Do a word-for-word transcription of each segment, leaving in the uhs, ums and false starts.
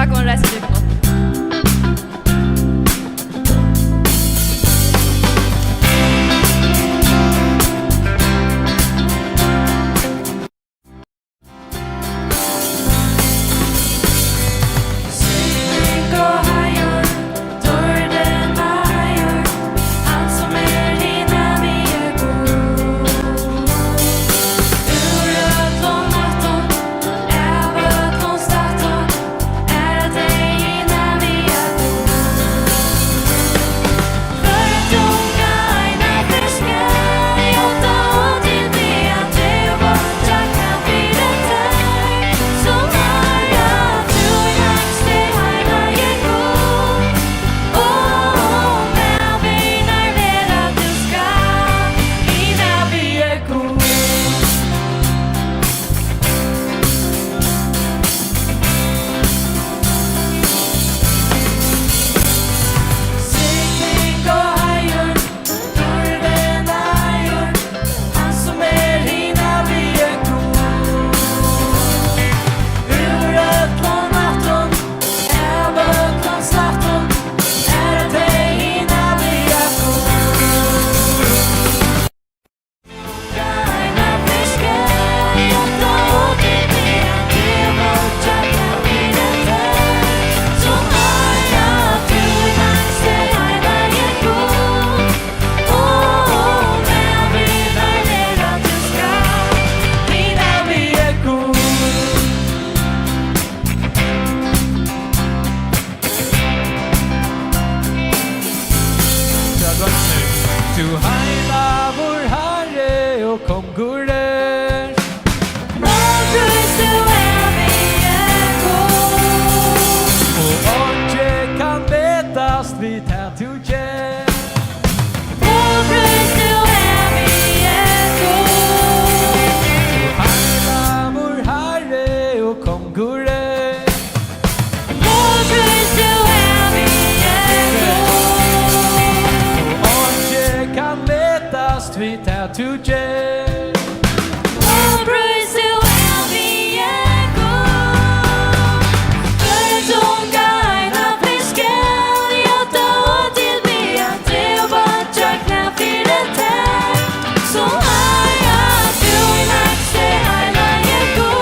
Kom, reis tykkum upp. Tú heilagur Harri og kongur ert. Lov prís tú ævigi Gud. Og einki kann metast við tað tú gert. Lov prís tú ævigi Gud. Tú heilagur Harri og kongur ert. Lov prís tú ævigi Gud. Og einki kann metast við tað tú gert. Lov prís tú ævigi Gud. Hvør tunga eina ferð skal játta og tilbiðja teg og boyggja knæ fyri tær. Sum eiga tú í lægstu heilagi Gud.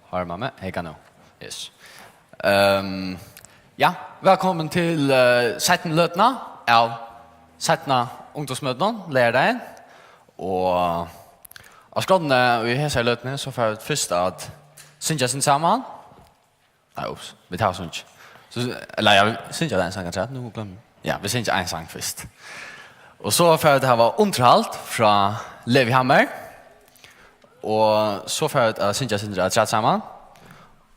Hoyrir man meg? Hygga nú. Yes. Ehm, ja, vælkomin til, eh, seinnu løtuna av seinna ungdómsmøtinum, leygardagin. Og á skránni í hesari løtuni, so fara vit fyrst at syngja eitt sindur saman. Nei, ups, vit hava sungið. So, ella, ja, vit syngja ein sang afturat, nú gloymdi eg. Ja, vit syngja ein sang fyrst. Og so fara vit at hava undirhald frá Levi Hammer. Og so fara vit at syngja eitt sindur afturat saman.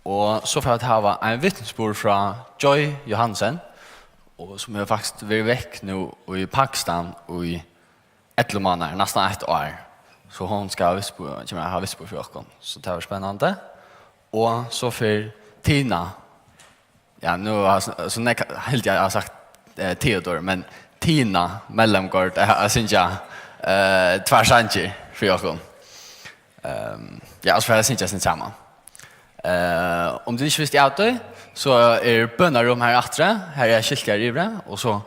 Og so fara vit at hava ein vitnisburð frá Joy Johansen, og sum hevur faktiskt verið vekk nú í Pakistan í ellivu mánaðir, næstan eitt ár. So hon skal hava vitnisburð, kemur at hava vitnisburð fyri okkum. So tað verður spennandi. Og so fer Tina. Ja, nú har eg sn-, so nógv helt eg, eg havi sagt, eh, Theodor, men Tina Mellemgaard, eh, at syngja, eh, tvær sangir fyri okkum. Ehm, ja, og so fara vit at syngja eitt sindur saman. Eh, um tú ikki visti av tí, so er bønarúm har aftri, har er skilti har yviri, og so,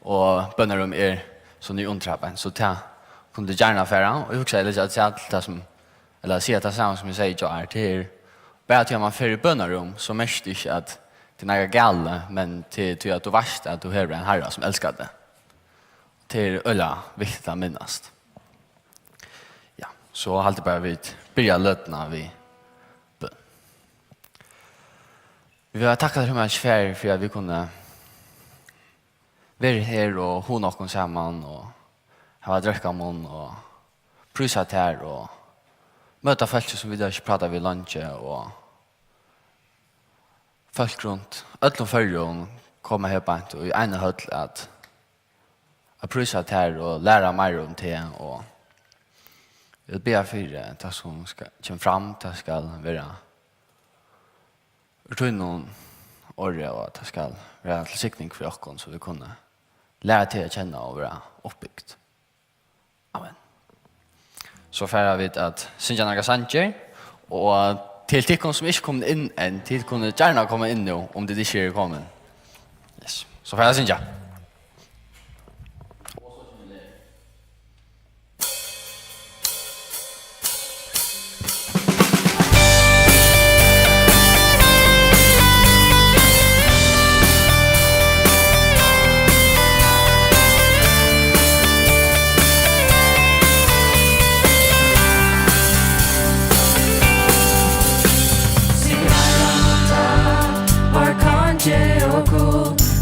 og bønarúm er so niðri undir trappan, so tað kunnu tit gjarna fara. Og eg hugsaði, eg leggi afturat til tað sum, ella siga tað sama sum eg segði í gjár, tað er bara tí at man fer í bønarúm, so merkir tað ikki at tað er nakað galið, men tað er tí at tú veitst at tú hevur ein Harra sum elskar teg. Tað er øgiliga viktigt at minnast. Ja, so haldi eg bara vit byrja løtuna við bøn. Vit vilja takka tær, himmalski Faðir, fyri at vit kunnu vera her og hugna okkum saman og hava drøkkamunn og prísa tær og møta fólki sum vit hava ikki prátað við leingi og fólk runt øllum Føroyum koma her beint í eina høll at, at prísa tær og læra meira um teg og eg vil biðja fyri tað sum skal, kemur fram, tað skal vera úr tínum orði og at tað skal vera til signing fyri okkum so vit kunnu læra teg at kenna og vera uppbygd. Amen. So fara vit at syngja nakrar sangir og til tykkum sum ikki komin inn enn, tit kunnu gjarna koma inn nú um tit ikki eru komin. Yes. So fara vit at syngja.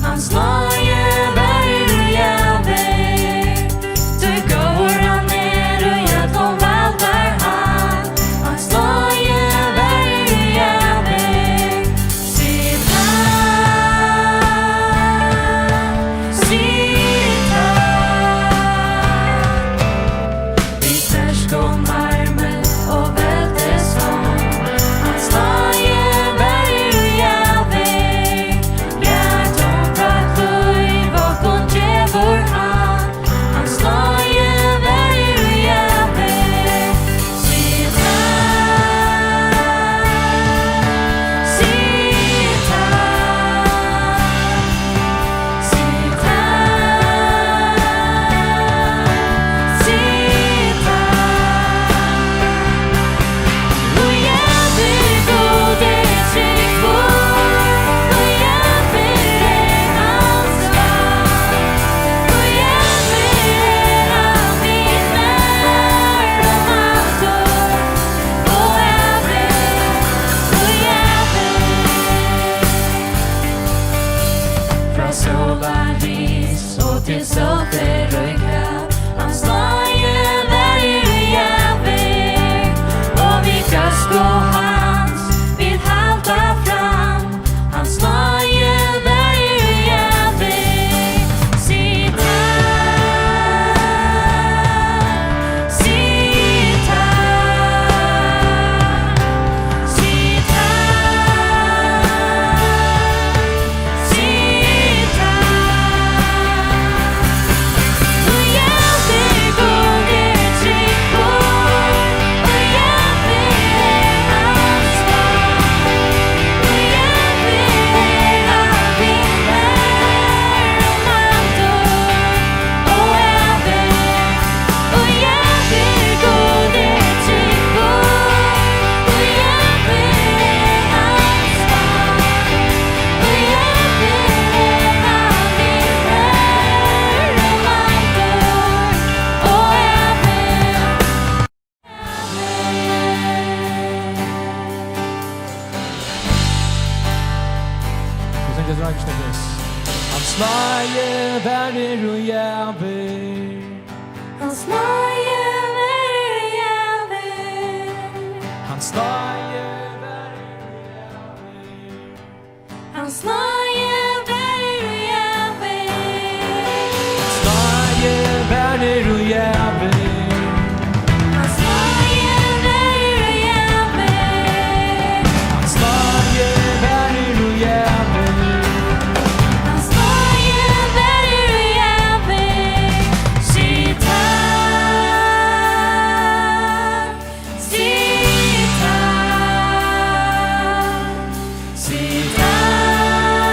Hann slái verður í ævir, tí góður hann er, í øllum valdar hann. Hann slái verður í ævir, sig tað, sig tað. Við sterkum armi og veldis hond, hann slái verður í ævir. Ja, tómt lív okkum gevur hann, hann slái verður í ævir. Sig tað, sig tað. Sig tað, sig tað. Í ævir Gud er tryggur, í ævir er hans vald, í ævir er hann við mær og haldur, og ævir, í ævir. Frá sólarris og til sól fer í kav, hann slái verður í ævir, og við góðsku hans vit halda fram, hann slái verður í ævir. Sig tað, sig tað. Sig tað, sig tað. Í ævir Gud er tryggur, í ævir er hans vald, í ævir er hann við mær og haldur, og ævir. Hann slái verður í ævir. Hann slái verður í ævir. Hann slái verður í ævir. Hann slái verður í ævir. Slái verður í ævir. Hann slái verður í ævir. Hann slái verður í ævir. Hann slái verður í ævir. Sig tað. Sig tað, sig tað.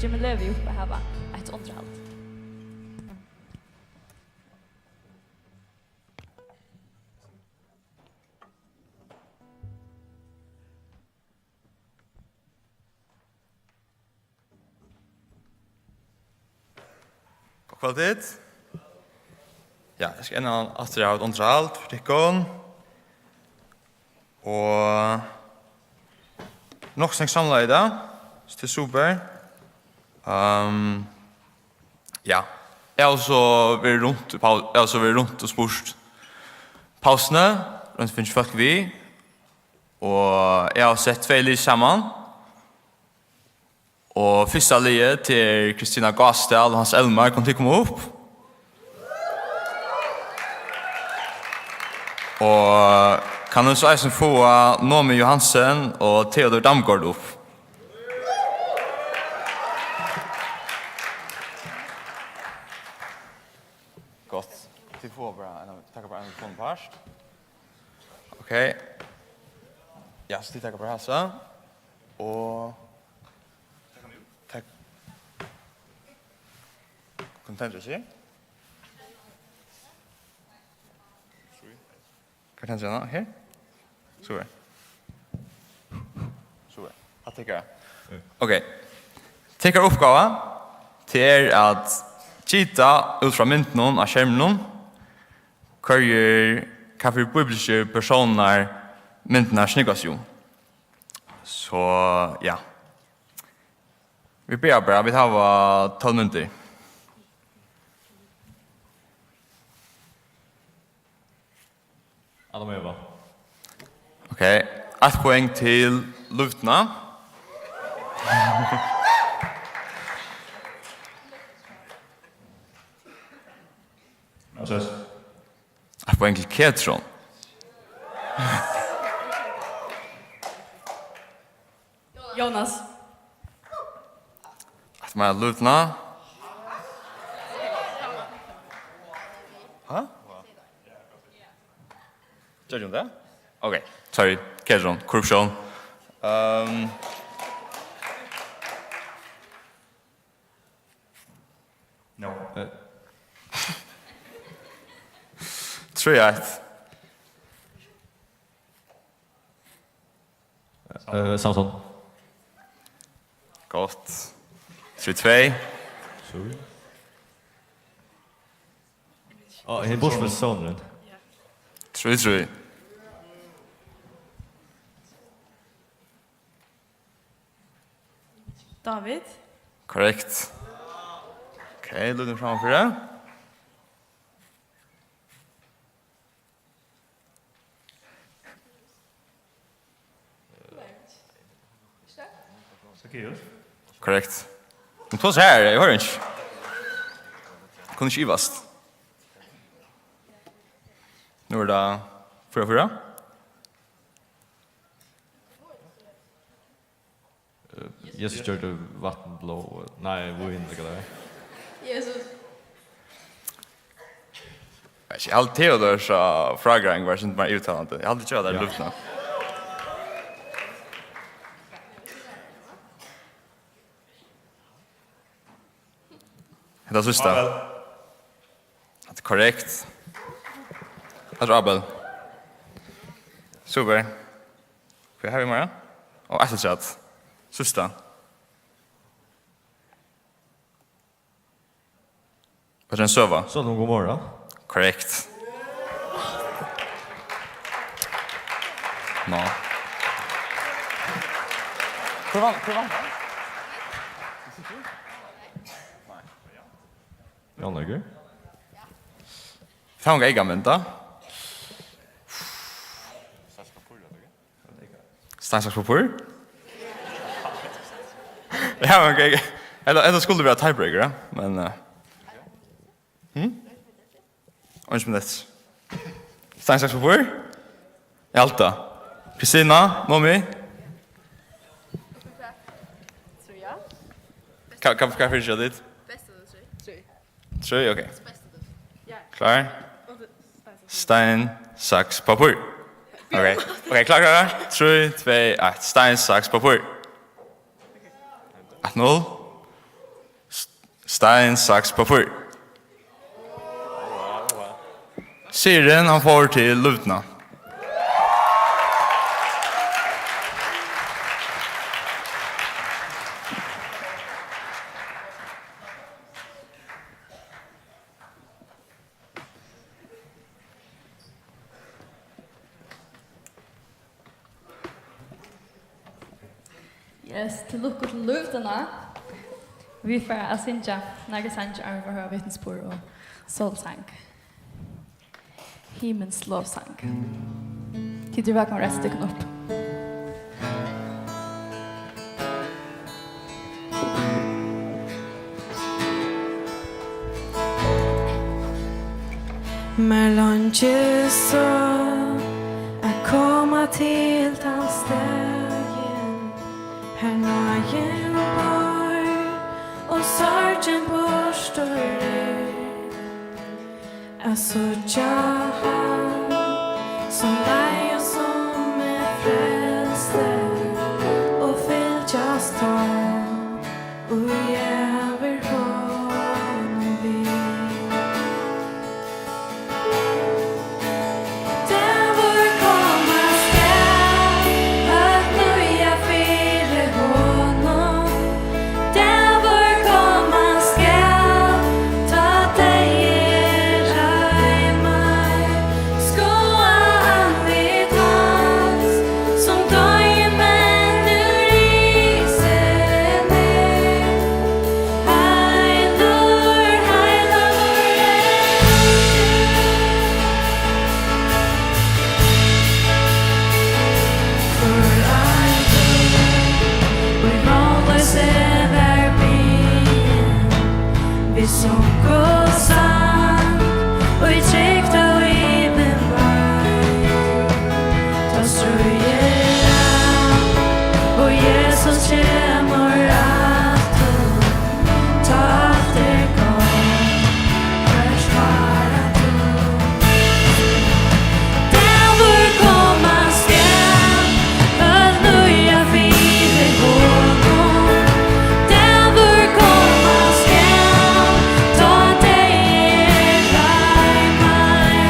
Jimmy Løvi upp at hava eitt undirhald. Gott kvøld, tit. Ja, eg skal enn aftur hava eitt undirhald fyri tykkum. Og nokk so samla í dag, so tað er super. Ehm, ja, eg havi so verið runt í pau-, eg havi so verið runt og spurt pausuni, roynt at finna fólk við, og eg havi sett tvey lið saman. Og fyrsta liðið til Kristina Gásdal og Hans Elmar, kunnu tit koma upp? Og kann eg so eisini fáa Nomi Johansen og Theodor Damgaard upp? Gott. Tit fáa bara ein, taka bara ein telefon part. Ok. Ja, so tit taka bara hasa. Og tak. Kontentur, ikki? Hvat hendir hana? Her? So er. So er. Hatta er. Ok. Tykkara uppgáva, tað er at gita út frá myndunum á skerminum, hvørjir, hvat fyri bíbliskir persónar myndirnar snúgva seg um. So, ja. Vit byrja bara, vit hava tólv minuttir. Adam og Eva. Ok, eitt poeng til Lívdina. Moses. Eitt poeng til Ketron. Jonas. Eitt meira Lívdina. Hæ? Gjørdi hon tað? Ok, sorry. Ketron, korruptión. Ehm. No. Eh. Trý eitt. Eh, Samson. Gott. Trý tvey. Sorry. Á, hin burturmildi persónurin. Trý trý. David. Korrekt. Ok, Lívdin frammanfyri. Korrekt. Men tosa her, eg hoyri ikki. Kunnu ikki ivast. Nú er tað fýra fýra. Eh, Jesus gjørdi vatn blá, nei, vín, ella hvat tað er. Jesus. Eg haldi Theodors, uh, frágreiðing var eitt sindur meir yvirtalandi. Eg haldi ikki at tað er Ja. Lívdin. Hetta er síðsta. Abel. Hatta er korrekt. Hatta er Abel. Super. Hvat hava vit meira? Og eitt afturat. Síðsta. Hvat er ein søga? Sodom og Gomorra. Korrekt. Nå. Hvør vann? Hvør vann? Jan Egger. Vit hava onga eykamynd, tá. Stein, saks, pappír? Ja, men ok, ok. Ella, ella skuldi vera tiebreaker, ja. Men, eh. Hm? Eingin minuttur. Stein, saks, pappír? Eg haldi tað. Kristina, Nomi? Hvat, hvat, hvat er fyri tit? Best av trý. Trý. Trý, ok. Klár? Stein, saks, pappír. Ok, ok, klár, klár, klár. Trý, tvey, eitt. Stein, saks, pappír. Eitt null. Stein, saks, pappír. Sigurin, hann fór til Lúvdina. Yes, til lukku til Lúvdina. Vit fara at syngja nakrar sangir, áðrenn vit fara at hoyra vitnisburð og sálsang. Himins lovsang. Tit eru vælkomin at reisa tykkum upp. Mær leingist so at koma til tann staðin, har náðin býr og sorgin burtur er. At síggja hann, sum leið og sum meg frelsti, og fylgjast honum, og eg vil honum við. Dagur koma skal, at líða fyri honum. Dagur koma skal, tá deyðir heimar skoða andlit hans, sum doyði men nú risin er. Heilur, heilagur ert tú. Hvør eitur í vónloysi var biðin, við song og sang, í trygd og himin veit. Tá stríðið er av og Jesus kemur aftur, tá alt er gott, hvørt fara tú? Dagur koma skal, øll líða fyri honum. Dagur koma skal, tá deyðir heimar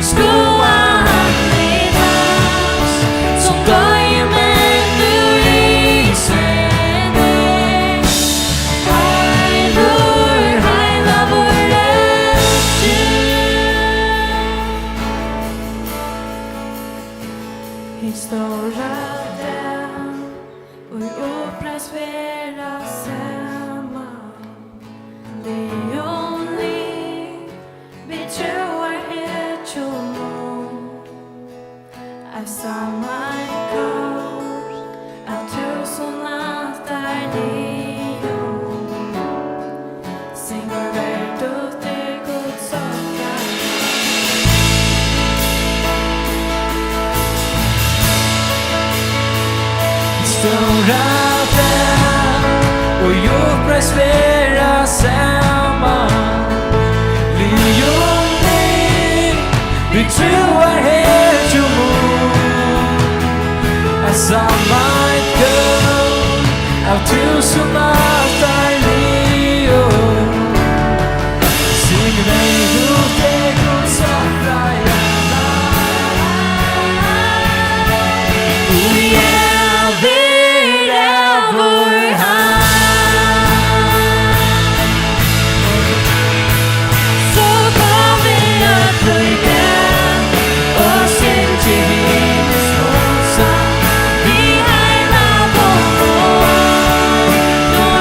skoða andlit hans, sum doyði men nú risin er. Heilur, heilagur ert tú. Hin stóra dag, og uppreist verða saman. Liðug lið við trúarhetjum, eitt sameitt kór av túsund ættarliðum. Syngur verðugt er Guds okkara. Stóra dag, og uppreist verða saman. Liðug lið við trúarhetjum, eitt sameitt kór av túsund ættarliðum. Syngur verðugt er Guds okkara. Og ævir ævir hann. So kom við øll í dag og syngið himins lovsang við heilagum orð og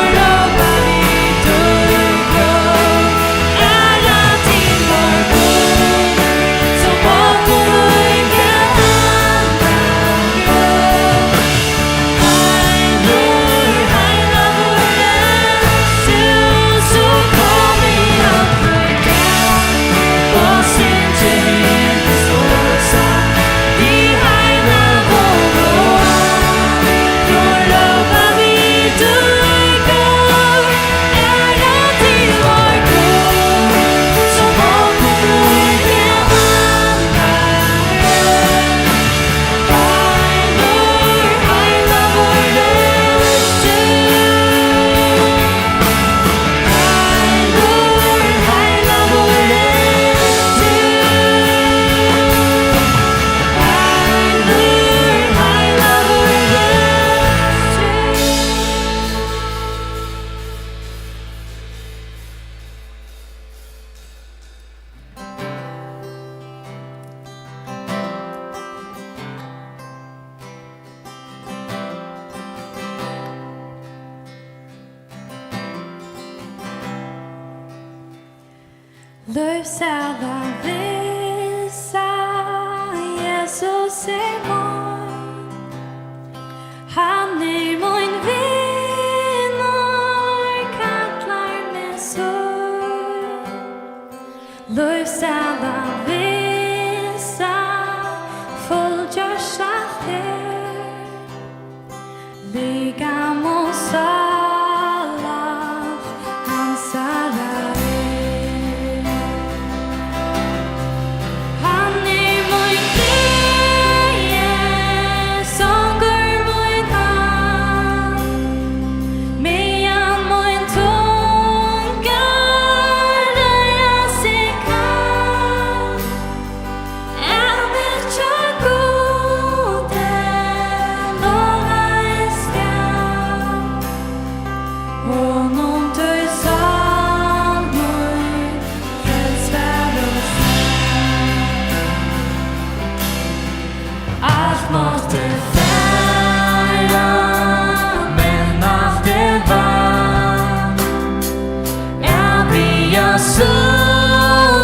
Lívssæla vissa, Jesus er mín. Hann er mín vinur, kallar meg sín. Lívssæla vissa, fullgjørt alt er. Likam og sála hansara er. Hann er mín gleði, songur mín hann, meðan mín tunga røra seg kann. Ævigt hjá Gudi lovaðist skal, honum tí sál mín frelst var og sær. Alt mátti fara, men alt er væl. At biðja sólin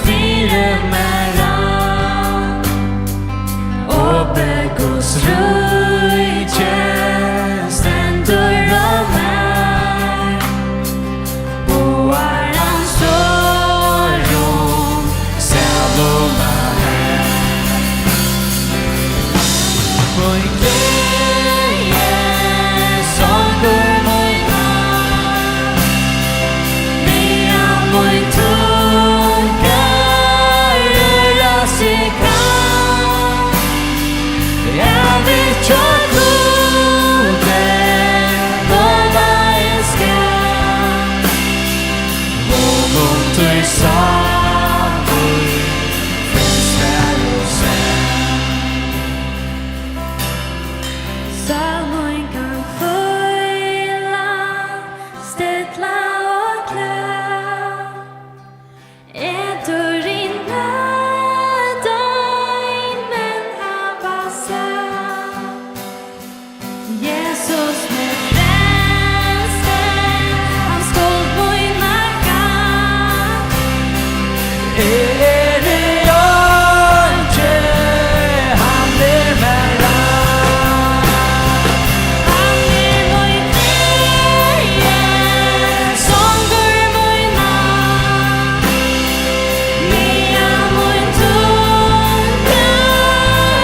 fyri mær rann, opið Guds ríki stendur á mær. Boðar hann stórum sælum av her. Mín gleði, songur mín hann, meðan mín tunga røra seg kann. Ævigt hjá Gudi lovaðist skal, honum tí sál mín frelst var og sær. Sál mín kann hvíla, stilla og glað. Eg dýri nød ein, men hava sæð. Jesus mín frelsti, hann skuld mína gavd. Eg eri einki, hann er mær rætt. Hann er mín gleði, songur mín hann. Meðan mín tunga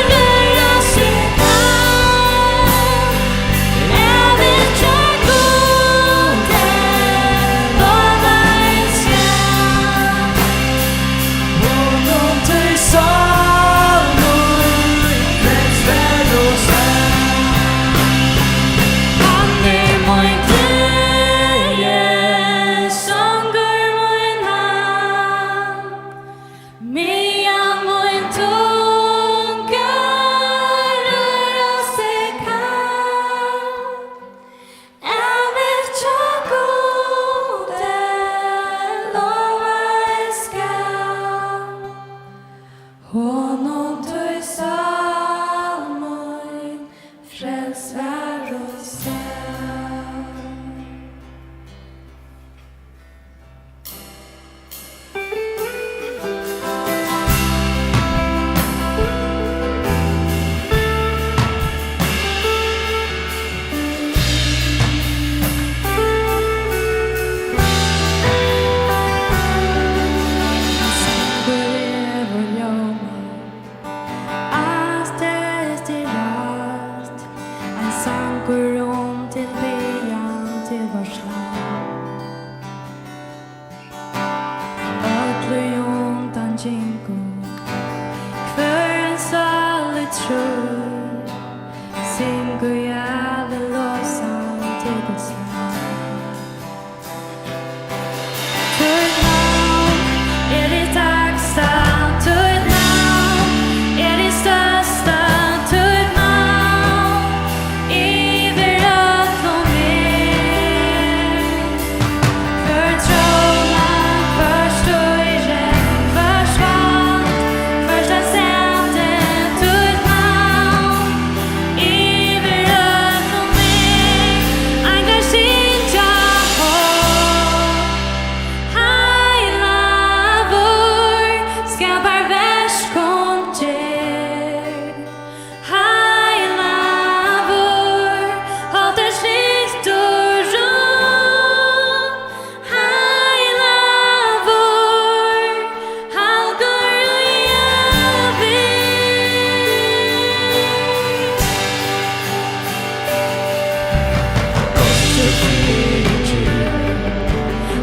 røra seg kann, ævigt hjá Gudi lovaðist skal. Honum tí sál mín frelst var og sær. Hann er mín gleði, songur mín hann. Meðan mín tunga røra seg kann, ævigt hjá Gudi lovaðist skal. Honum tí sál mín frelst var og sær. Alt er til alt.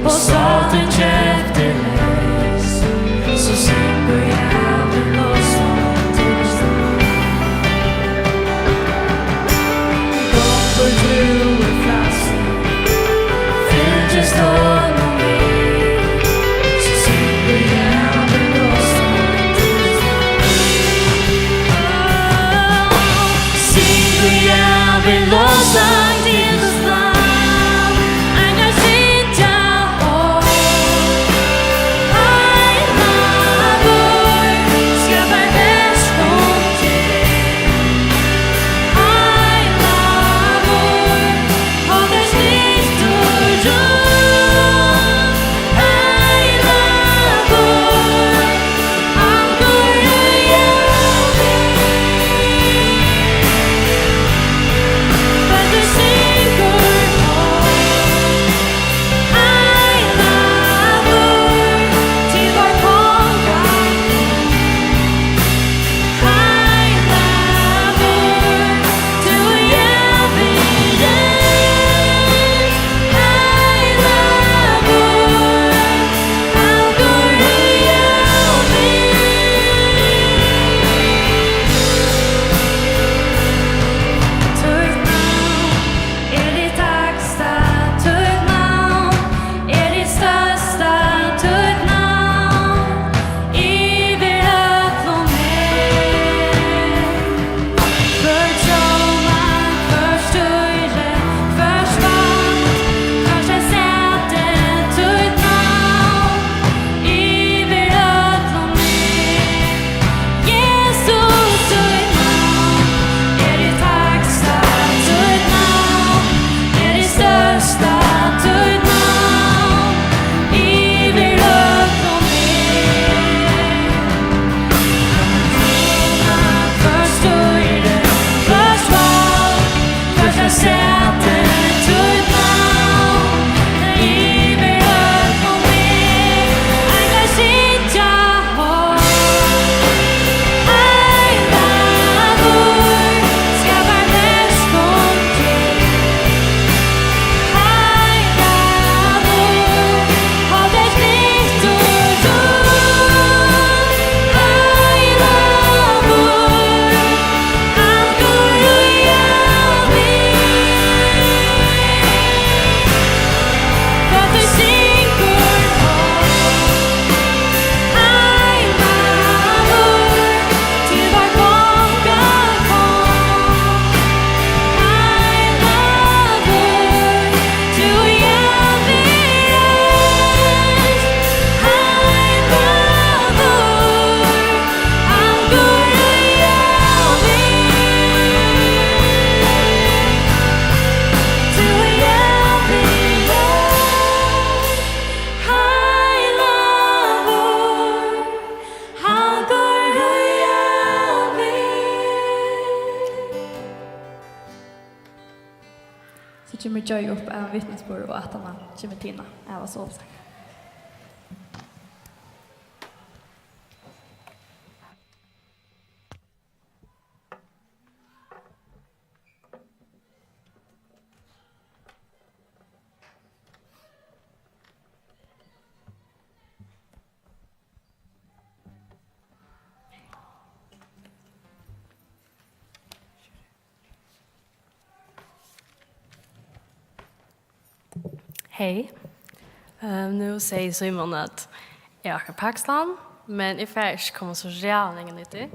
Og sorgin keypti leys, so syngur Javin lovsang til Gud. Gongur trúgvur frælsur, fylgist honum við, so syngur Javin lovsang til Gud. Syngur Javin lovsang til Gud. Ein kann syngja og heilagur, skapar verk um teg. Heilagur, halda stiltur og heilagur. Hvør tróma, hvør stýri, hvør vald, hvør sæti, títt navn yvir øllum er. Jesus, títt navn er hitt hægsta, títt navn er hitt størsta, títt navn yvir øllum er. So kemur Joy upp av vitnisburði, og aftaná kemur Tina av Solsang. Hey. Ehm, nú segði Símun, at eg eri akkurát í Pakistan, men eg fari ikki koma so ræðuliga nógv út í.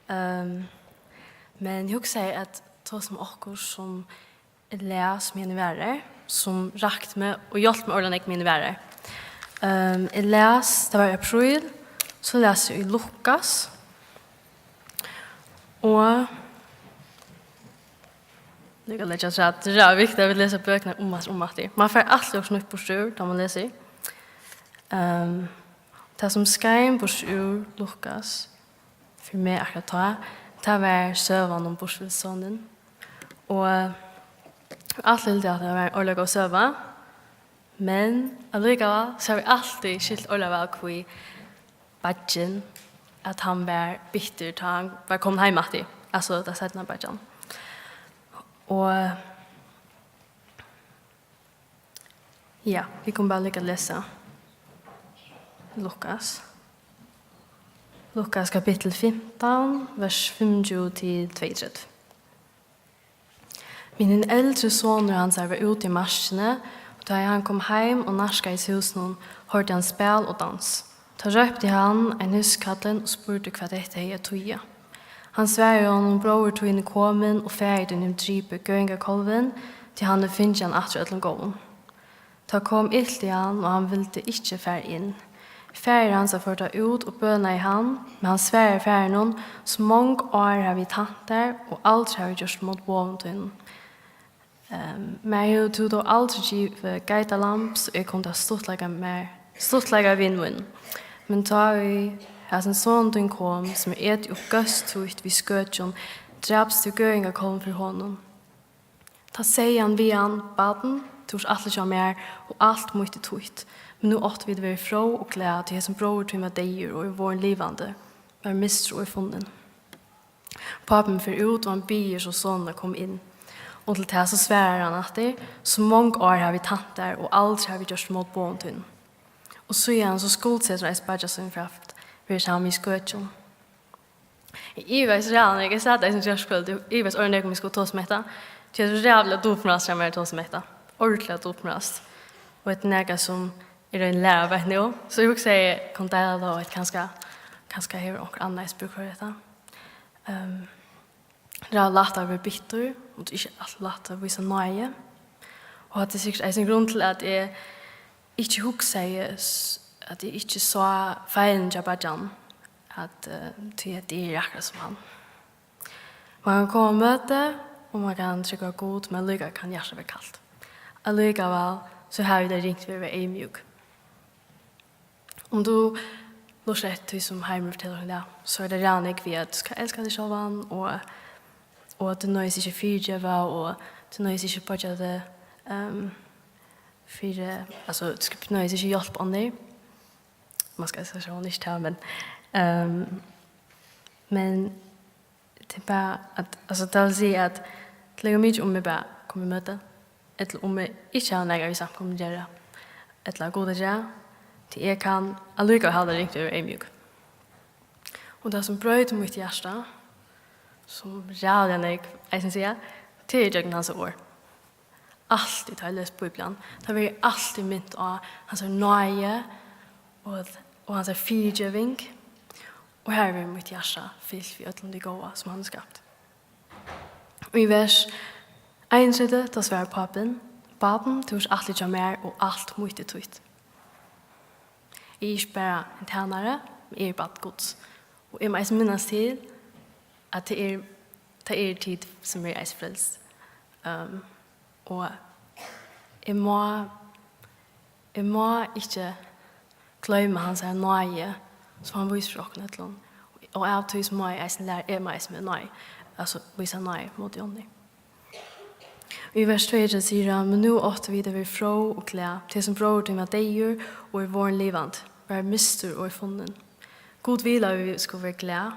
Ehm, men eg hugsaði at tosa um okkurt sum eg las meðan eg var har, sum rakti meg og hjálpti meg ordiliga nógv meðan eg var har. Ehm, eg las, tað var í apríl, so las eg í Lukas, og Líka leggja afturat, tað er ræðuliga viktigt, at vit lesa bøkurnar um aftur, um aftur. Man fær altíð okkurt nýtt burtur úr, tá man lesur. Ehm, tað, sum skein burtur úr Lukas, fyri meg akkurát tá, tað var søgan um burturvilssonin. Og alt hildu, at tað var ein ordiliga góð søga, men allíkavæl, so havi eg altíð skilt ordiliga væl, hví beiggin, at hann var bittur, tá hann var komin heim aftur, altso, tann seinni beiggin. Og Ja, vit kunnu bara líka lesa Lukas. Lukas kapittul fimtan, vers fimmogtjúgu til tveyogtretivu. Men hin eldri sonur hansara var úti í markini, og tá ið hann kom heim og nærkaðist húsinum, hoyrdi hann spæl og dans. Tá rópti hann ein húskarlin og spurdi, hvat hetta hevði at týða. Hann svaraði honum: Bróðir tín er komin, og faðir tín hevur dripið gøðingarkálvin, tí hann hevur fingið hann aftur í øllum góðum. Tá kom ilt í hann, og hann vildi ikki fara inn. Faðir hansara fór tá út og bønaði hann, men hann svaraði faðirinum: So mong ár havi eg tænt tær, og aldri havi eg gjørt mótboð tínum. Ehm, mær hevur tú tó aldri givið geitalamb, so eg kundi havt stuttleikað mær, stuttleikað við mínum. Men tá ið hasin sonur tín kom, sum hevur etið upp góðs títt við skøkjum, drap tú gøðingarkálvin fyri honum. Tá segði hann við hann: Barn, tú ert ættleiddur hjá mær, og alt mítt er títt. Men nú áttu vit verið fróð og glað, tí hesin bróðir tín var deyður og er vorðin livandi, var mistur og er funnin. Pápin fer út, og hann biður so sonin at koma inn. Og til tað so svarar hann aftur: So mong ár havi eg tænt tær, og aldri havi eg gjørt mótboð tínum. Og síðan so skuldsetir hann eisini beiggja sín, fyri at vera saman við skøkjum. Eg ivaðist ræðuliga nógv, eg sat eisini í gjárkvøldið, eg ivaðist ordiliga nógv, um eg skuldi tosa um hetta. Tí eg eri so ræðuliga dupultmoralsk hjá mær at tosa um hetta. Ordiliga dupultmoralsk. Og hetta er nakað, sum eg royni at læra av nú. So eg hugsaði, eg kann deila tað, og at kanska, kanska hevur onkur annar eisini brúk fyri hetta. Ehm, tað er lætt at vera bittur, og tað er ikki altíð lætt at vísa náði. Og hatta er sikkurt eisini grund til, at eg ikki hugsaði, s-, at eg ikki sá feilin hjá beiggjanum, at, eh, tí at eg eri akkurát sum hann. Man kann koma á møti, og man kann trúgva á Gud, men allíkavæl kann hjartað vera kalt. Allíkavæl, so havi eg tað ringt við at vera eyðmjúk. Um tú lurtar eftir tí, sum Heimir fortelur okkum í dag, so er tað ræðuliga nógv við, at tú skalt elska teg sjálvan, og, og at tú noyðist ikki at fyrigeva, og tú noyðist ikki at boyggja teg, ehm, fyri, altso, tú skalt noyðist ikki at hjálpa onnur. Man skal sikkurt ikki tað, men, ehm, men tað er bara at, altso, tað vil siga, at tað liggur mikið um meg bara koma í møti, ella um eg ikki havi nakað við samkomu at gera, ella Gud at gera, tí eg kann allíkavæl hava tað ringt og vera eyðmjúk. Og tað, sum broytir mítt hjarta, sum ræðuliga nógv eisini siga, tað er ígjøgnum hansara orð. Altíð, tá eg lesi Bíblian, tá verði eg altíð mint á hansara náði og, og hansara fyrigeving. Og har verður mítt hjarta fylt við øllum tí góða, sum hann hevur skapt. Og í vers einogtretivu, tá svarar pápin: Barn, tú ert ættleiddur hjá mær, og alt mítt er títt. Eg eri ikki bara ein tænari, men eg eri barn Guds. Og eg má eisini minnast til, at tað er, tað eru tit, sum eru eisini frelst. Ehm, og eg má, eg má ikki gloyma hansara náði, sum hann vísir fyri okkum øllum. Og av tí so má eg eisini læra, eg má eisini vera náði, altso, vísa náði móti onnur. Í vers tveyogtretivu sigur hann: Men nú áttu vit at verið fróð og glað, tí hesin bróðir tín var deyður og er vorðin livandi, var mistur og er funnin. Gud vil, at vit skulu vera glað,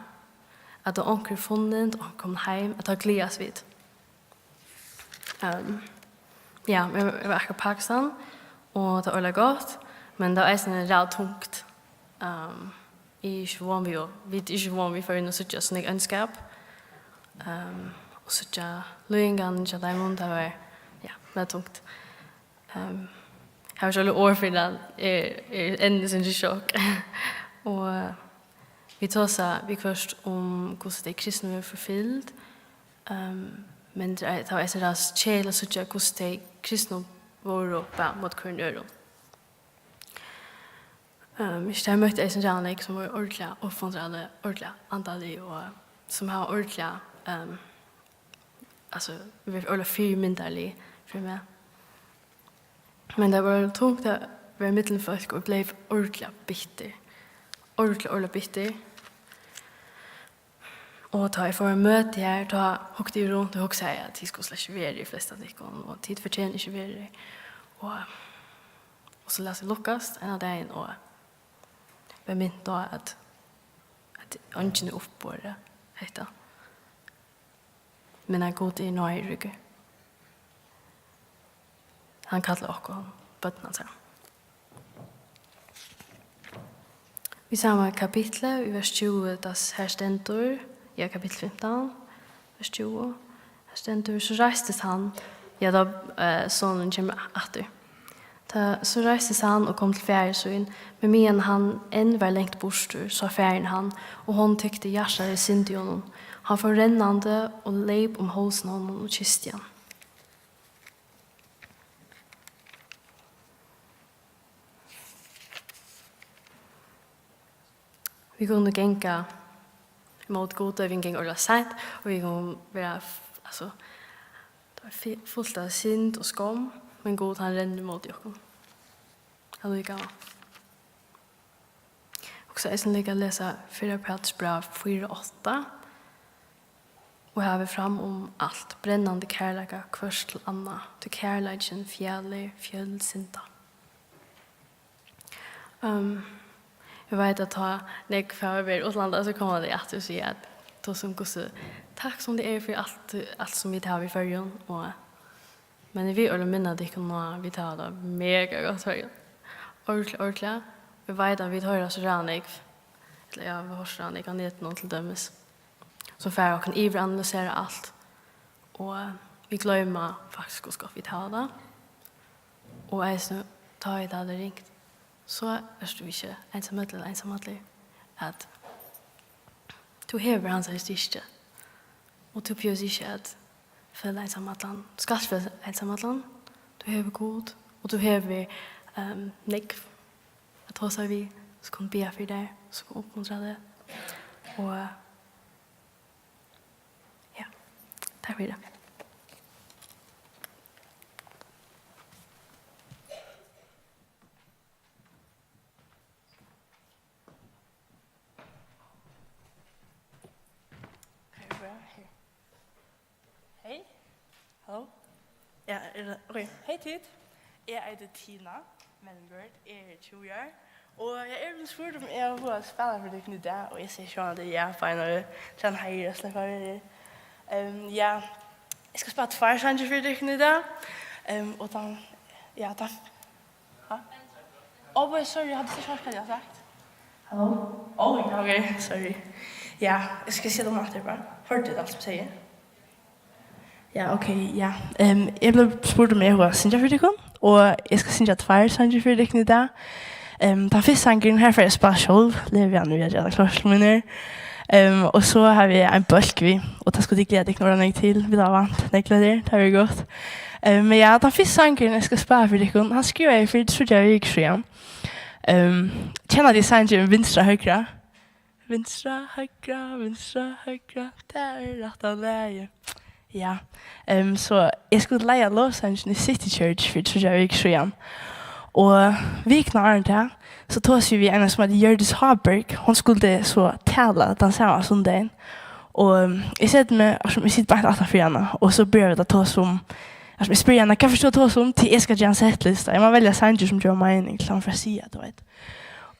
at tá onkur er funnin, tá onkur er komin heim, at tá gleðast vit. Ehm, ja, eg, eg var akkurát í Pakistan, og tað var ordiliga gott, men tað var eisini ræðuliga tungt. Ehm, eg eri ikki von við, og vit eru ikki von við í Føroyum at síggja so nógv óndskap. Ehm, og síggja líðingarnar hjá teimum, tað var, ja, ræðuliga tungt. Ehm, eg havi ikki øll orð fyri tað, eg, eg eri enn í sindur sjokk. Og vit tosa viðhvørt um, hvussu tey kristnu verða forfylgd, ehm, men tað er, tað var eisini ræðuliga keðiligt at síggja, hvussu tey kristnu vóru bara móti hvørjum øðrum. Ehm, ikki, tey møttu eisini ræðuliga nógv, sum vóru ordiliga uppmuntrandi, ordiliga andalig, og sum hava ordiliga, ehm, altso, verið ordiliga fyrimyndarlig fyri meg. Men tað var tungt at vera millum fólk, og eg bleiv ordiliga bittur. Ordiliga, ordiliga bittur. Og tá eg fór á møti har, tá hugdi eg runt og hugsaði, at tit skuldu slett ikki verið her, flestu av tykkum, og tit fortjena ikki at vera her. Og, og so las eg Lukas ein dagin, og var mint á, at, at eingin er uppborin hetta. Men at Gud er náðiríkur. Hann kallar okkum børn hansara. Í sama kapitli, í vers tjúgu, tá s-, har stendur, ja, kapittul fimtan, vers tjúgu, har stendur: "So reistist hann", ja, tá, eh, sonurin kemur aftur. Tá, "so reistist hann og kom til faðir sín, men meðan hann enn var langt burtur, sá faðirin hann, og hon tykti hjartaliga synd í honum. Hann fór rennandi og leyp um hálsin á honum og kyssti hann." Vit kunnu ganga ímóti Gudi, vit kunnu ganga ordiliga seint, og vit kunnu vera f-, altso, tað er fi-, fult av synd og skomm, men Gud, hann rennur ímóti okkum. Allíkavæl. Hugsa eisini líka at lesa fyrra Pæturs bræv fýra átta: "Og havið fram um alt brennandi kærleika hvørt til annað, tí kærleikin fjalir fjøl synda." Ehm, eg veit, at tá nógv hava verið í útlandi, so koma tey aftur og siga, at tosa um, hvussu takksom tey eru fyri alt, alt sum vit hava í Føroyum, og, men eg vil ordiliga minna tykkum á, at vit hava tað mega gott í Føroyum. Ordiliga, ordiliga. Eg veit, at vit hoyra so ræðuliga nógv, ella, ja, vit hoyra so ræðuliga nógv á netinum til dømis, sum fær okkum yvir at analysera alt, og vit gloyma faktiskt, hvussu gott vit hava tað. Og eisini, tá ið tað er ringt, so ert tú ikki einsamøll ella einsamallur, at tú hevur hansara styrki, og tú behøvir ikki at føla einsamallan, tú skalt ikki føla einsamallan, tú hevur Gud, og tú hevur, ehm, nógv at tosa við, sum kunnu biðja fyri tær, sum kunnu uppmuntra teg, og ja, takk fyri tað. Her er bara her. Hey. Halló. Ja, er tað, ok. Hey, tit. Eg eiti Tina Mellenberg, eg eri tjúgu ár, og eg eri blivin spurd, um eg havi hug at spæla fyri tykkum í dag, og eg sigi sjálvandi ja, beinanvegin, til ein heiður at sleppa at vera her. Ehm, ja, eg skal spæla tveir sangir fyri tykkum í dag. Ehm, og tann, ja, tann, ha? Ó, boy, sorry, eg hevði ikki hoyrt, hvat eg hevði sagt. Halló? Ó, ja, ok, sorry. Ja, eg skal siga tað aftur bara. Hoyrdu tit alt sum eg segði? Ja, ok, ja. Ehm, eg bleiv spurd, um eg havi hug at syngja fyri tykkum, og eg skal syngja tveir sangir fyri tykkum í dag. Ehm, tann fyrsta sangurin, her fari eg at spæla sjálv, livi hann við at gera tað klárt til mín. Ehm, og so havi eg ein bólk við, og tað skulu tit gleða tykkum ordiliga nógv til. Vit hava vant nógv til tað, tað verður gott. Ehm, men ja, tann fyrsta sangurin, eg skal spæla fyri tykkum, hann skrivaði eg fyri tríggjar vikur síðan. Ehm, kenna tit sangin Vinstra Høgra? Vinstra, høgra, vinstra, høgra, tað er rætta lagið. Ja, ehm, so eg skuldi leiða lovsangin í City Church fyri tríggjar vikur síðan. Og vikuna áðrenn tað, so tosaði eg við eina, sum eitur Hjørdis Háberg. Hon skuldi so tala tann sama sunnudein. Og, ehm, eg seti meg, altso, eg siti beint aftan fyri hana, og so byrja vit at tosa um, altso, eg spyrji hana, hvat fert tú at tosa um, tí eg skal gera ein setlista. Eg má velja sangir, sum geva meining, til hon fer at siga, tú veit.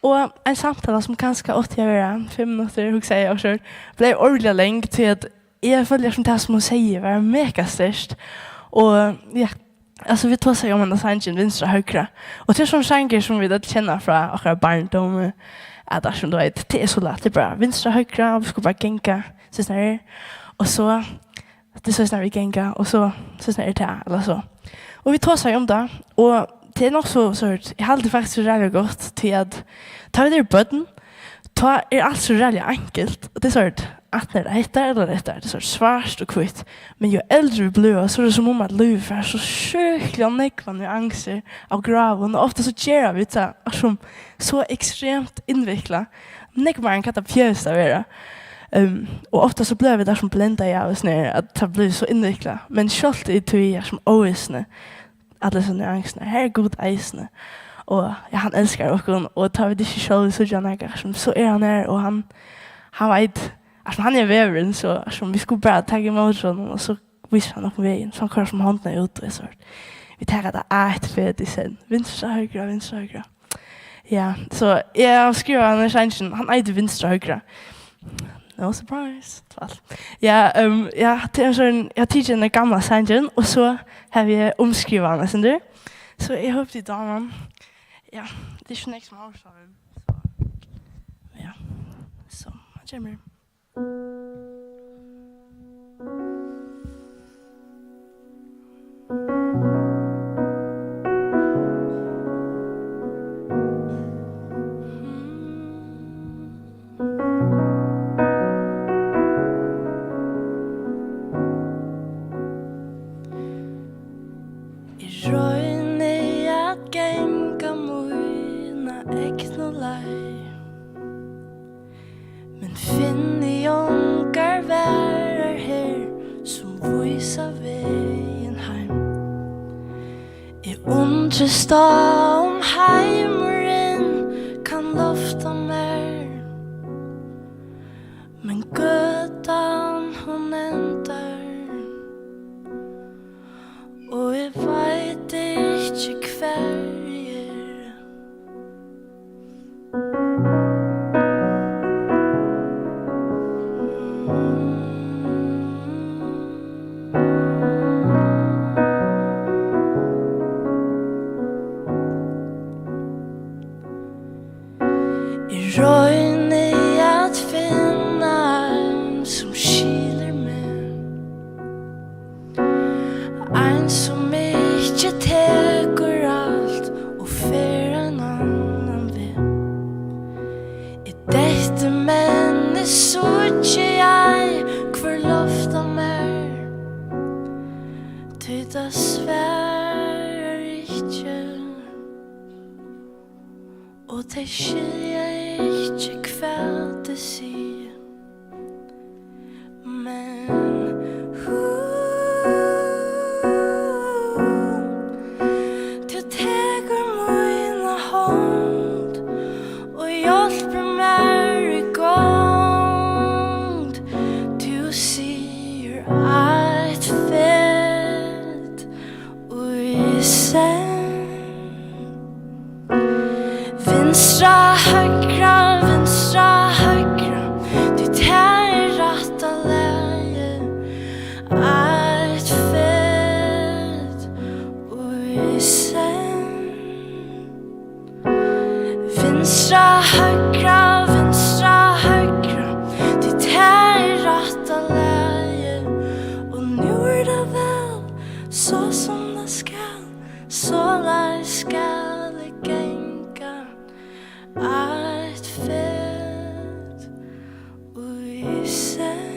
Og ein samtala, sum kanska átti at vera fimm minuttir, hugsaði eg, og so bleiv ordiliga long, tí at eg føldi, sum tað, sum hon segði, var mega sterkt. Og, ja, altso, vit tosaðu um henda sangin, Vinstra Høgra. Og tað er sovorðin sangur, sum vit øll kenna frá okkara barndómi, at, altso, tú veit, tað er so lætt, tað er bara Vinstra Høgra, og vit skulu bara ganga, so snart er. Og so, tað er so snart vit ganga, og so, so snart er tað, ella so. Og vit tosaðu um tað, og tað er nokk so, so, eg haldi faktiskt so ræðuliga gott, tí at tá vit eru børn, tá er alt so ræðuliga enkelt, og tað er so, antin er tað hetta ella hetta, tað er so svart og hvítt. Men jú eldri vit blíva, so er tað sum um at lívið fær so sjúkliga nógvar nýggjar nýansir av gráum, og ofta so gera vit tað sum so ekstremt innviklað, nógv meira enn hvat tað behøvist at vera. Ehm, og ofta so blíva vit sum blendað av, og sovorðið, at tað blívur so innviklað. Men sjálvt í tí, sum óvissuni, allar hesar nýansirnar, har er Gud eisini. Og, ja, hann elskar okkum, og tá vit ikki sjálv síggja nakað, sum, so er hann har, og hann, hann veit, altso, hann er vegurin, so, sum, vit skulu bara taka ímóti honum, og so vísir hann okkum vegin, so hann koyrir sum hondina út, og eg so, vit taka tað eitt fet í senn, vinstra, høgra, vinstra, høgra. Ja, so eg havi skrivað henda sangin, hann eitur Vinstra Høgra. No surprise. Tvæl. Ja, ehm, ja, tað er sovorðin, eg havi tikið henda gamla sangin, og so havi eg umskrivað hann eitt sindur. So eg hopi, tit dáma hann. Ja, tað er ikki nógv sum hava hoyrt av honum, so, ja. So, hann kemur. Eg royni at ganga mína egnu leið, men finni ongar varðar her, sum vísa vegin heim. Eg undrist á, um heimurin kann lofta mær, men gøtan, hon endar, og eg veit ikki, hvar eg eri. Eg royni at finna ein, sum skilur meg, ein, sum ikki tekur alt og fer ein annan veg. Eg detti, men eg síggi ei, hvør lofta mær, tí tað svarar ikki, og tey skilja ikki, hvat eg sigi. Men hon, tú tekur mína hond og hjálpir mær í gongd. Tú sigur eitt fett í senn. Vinstra, høgra, vinstra, høgra, tí tað er rætta lagið. Eitt fett í senn. Vinstra, høgra, vinstra, høgra, tí tað er rætta lagið. Og nú er tað væl, so sum tað skal, soleiðis skal eg ganga. Eitt fett í senn.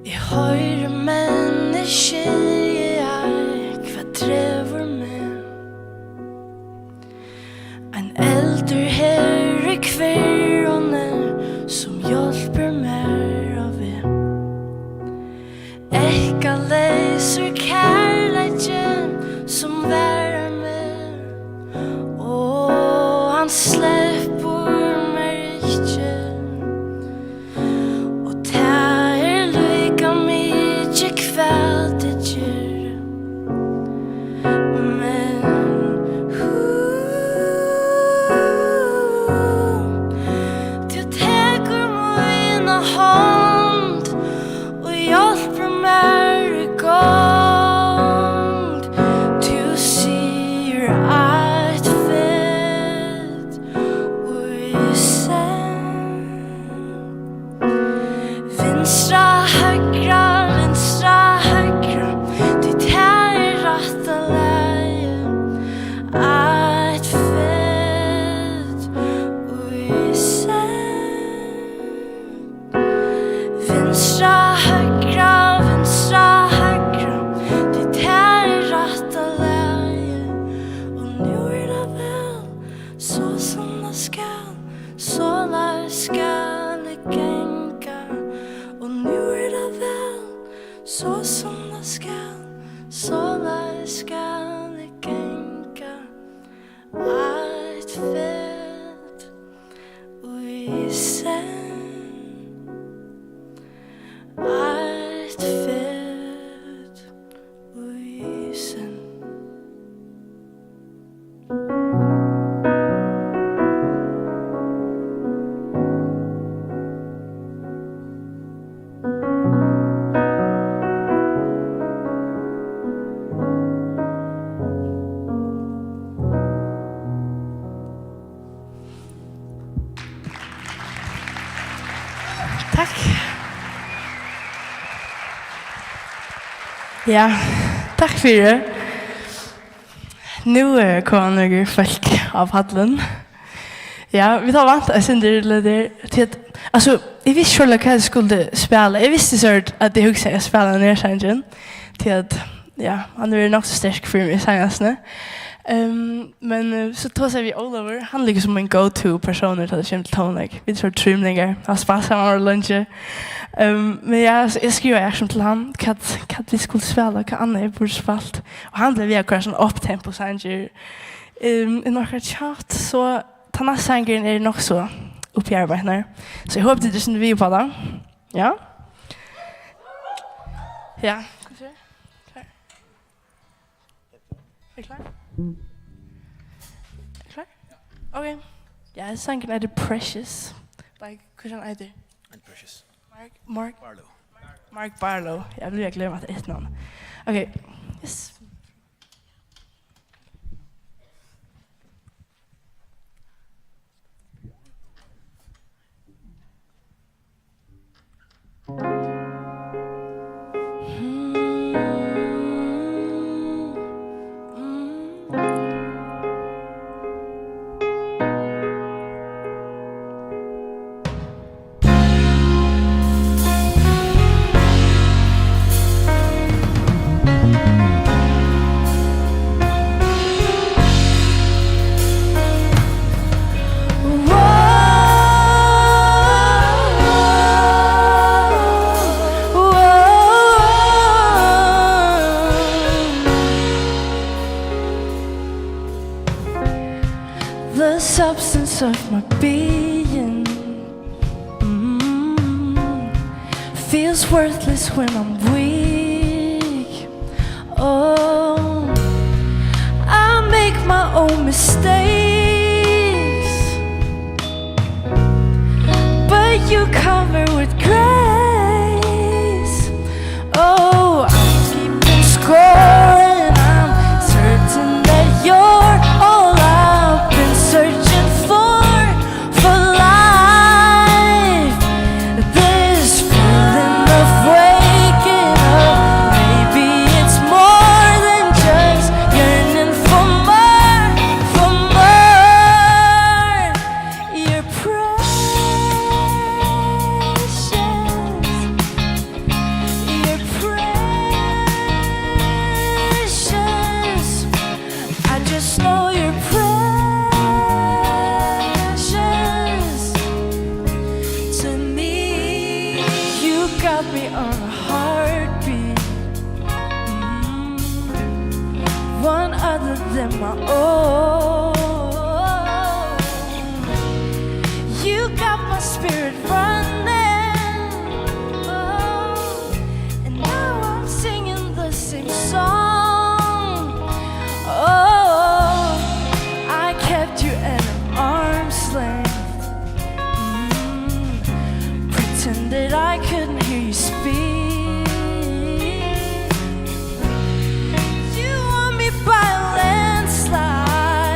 Eg hoyri, men eg skilji ei, hvat dregur meg. Ein eldur her í hvirjuni, sum hjálpir mær á veg. Eykaleysur kærleiki, sum varðar meg, og hann sleppur mær ikki. Og tað er líka mikið, hvat eg geri. Men hon, tú tekur mína hond og hjálpir mær í gongd. Tú sigur eitt fett í senn. Vinstra, høgra, vinstra, høgra, tí tað er rætta lagið. Eitt fett í senn. Vinstra, høgra, vinstra, høgra, tí tað er rætta lagið. Og nú er tað væl, so sum tað skal, soleiðis skal eg ganga. Og nú er tað væl, so sum tað skal, soleiðis skal eg ganga. Eitt fett í senn. Eitt fett í senn. Ja, takk fyri. Nú, eh, koma nøkur fólk á pallin. Ja, vit hava væntað eitt sindur, til at, altso, eg visti ikki, hvat eg skuldi spæla. Eg visti so, at eg hugsaði at spæla Nær-sangin, tí at, ja, hann hevur verið nokk so sterkur fyri meg seinast. Ehm, men, eh, so tosaði eg við Ólavur, hann er líka sum ein go-to persónur, tá tað kemur til tónleik. Vit eru so trímenningar, hava spælt saman ov leingi. Ehm, men ja, so eg skrivaði akkurát til hann, hvat, hvat vit skuldu spæla, hvat annað eg burdi spælt. Og hann bleiv við at koyra sovorðnar upptempo-sangir. Ehm, í okkara chat, so tann næsti sangurin er nokk so uppiarbeitt, nei. So eg hopi, tit eru við uppá tað. Ja? Ja. Klár? Klár? Ok. Ja, sangurin eitur Precious. By, hvussu eitur hann? Precious. Mark, Mark Barlow. Mark Barlow. Eg blívi at gloyma hatta eftirnavn. Ok. Yes. The substance of my being, mm, feels worthless when I'm weak. Oh, I make my own mistakes, but you cover with grace. Oh, I'm keeping score, and I'm certain that you're all I've been searching for, for life. This feeling of waking up, maybe it's more than just yearning for more, for more. You're precious. You're precious. I just know you're precious to me. You got me on a heartbeat. Mm. One other than my own. You got my spirit running. Oh, and now I'm singing the same song. Oh, I kept you at an arm's length. Mm, pretended I couldn't hear you speak. You won me by a landslide.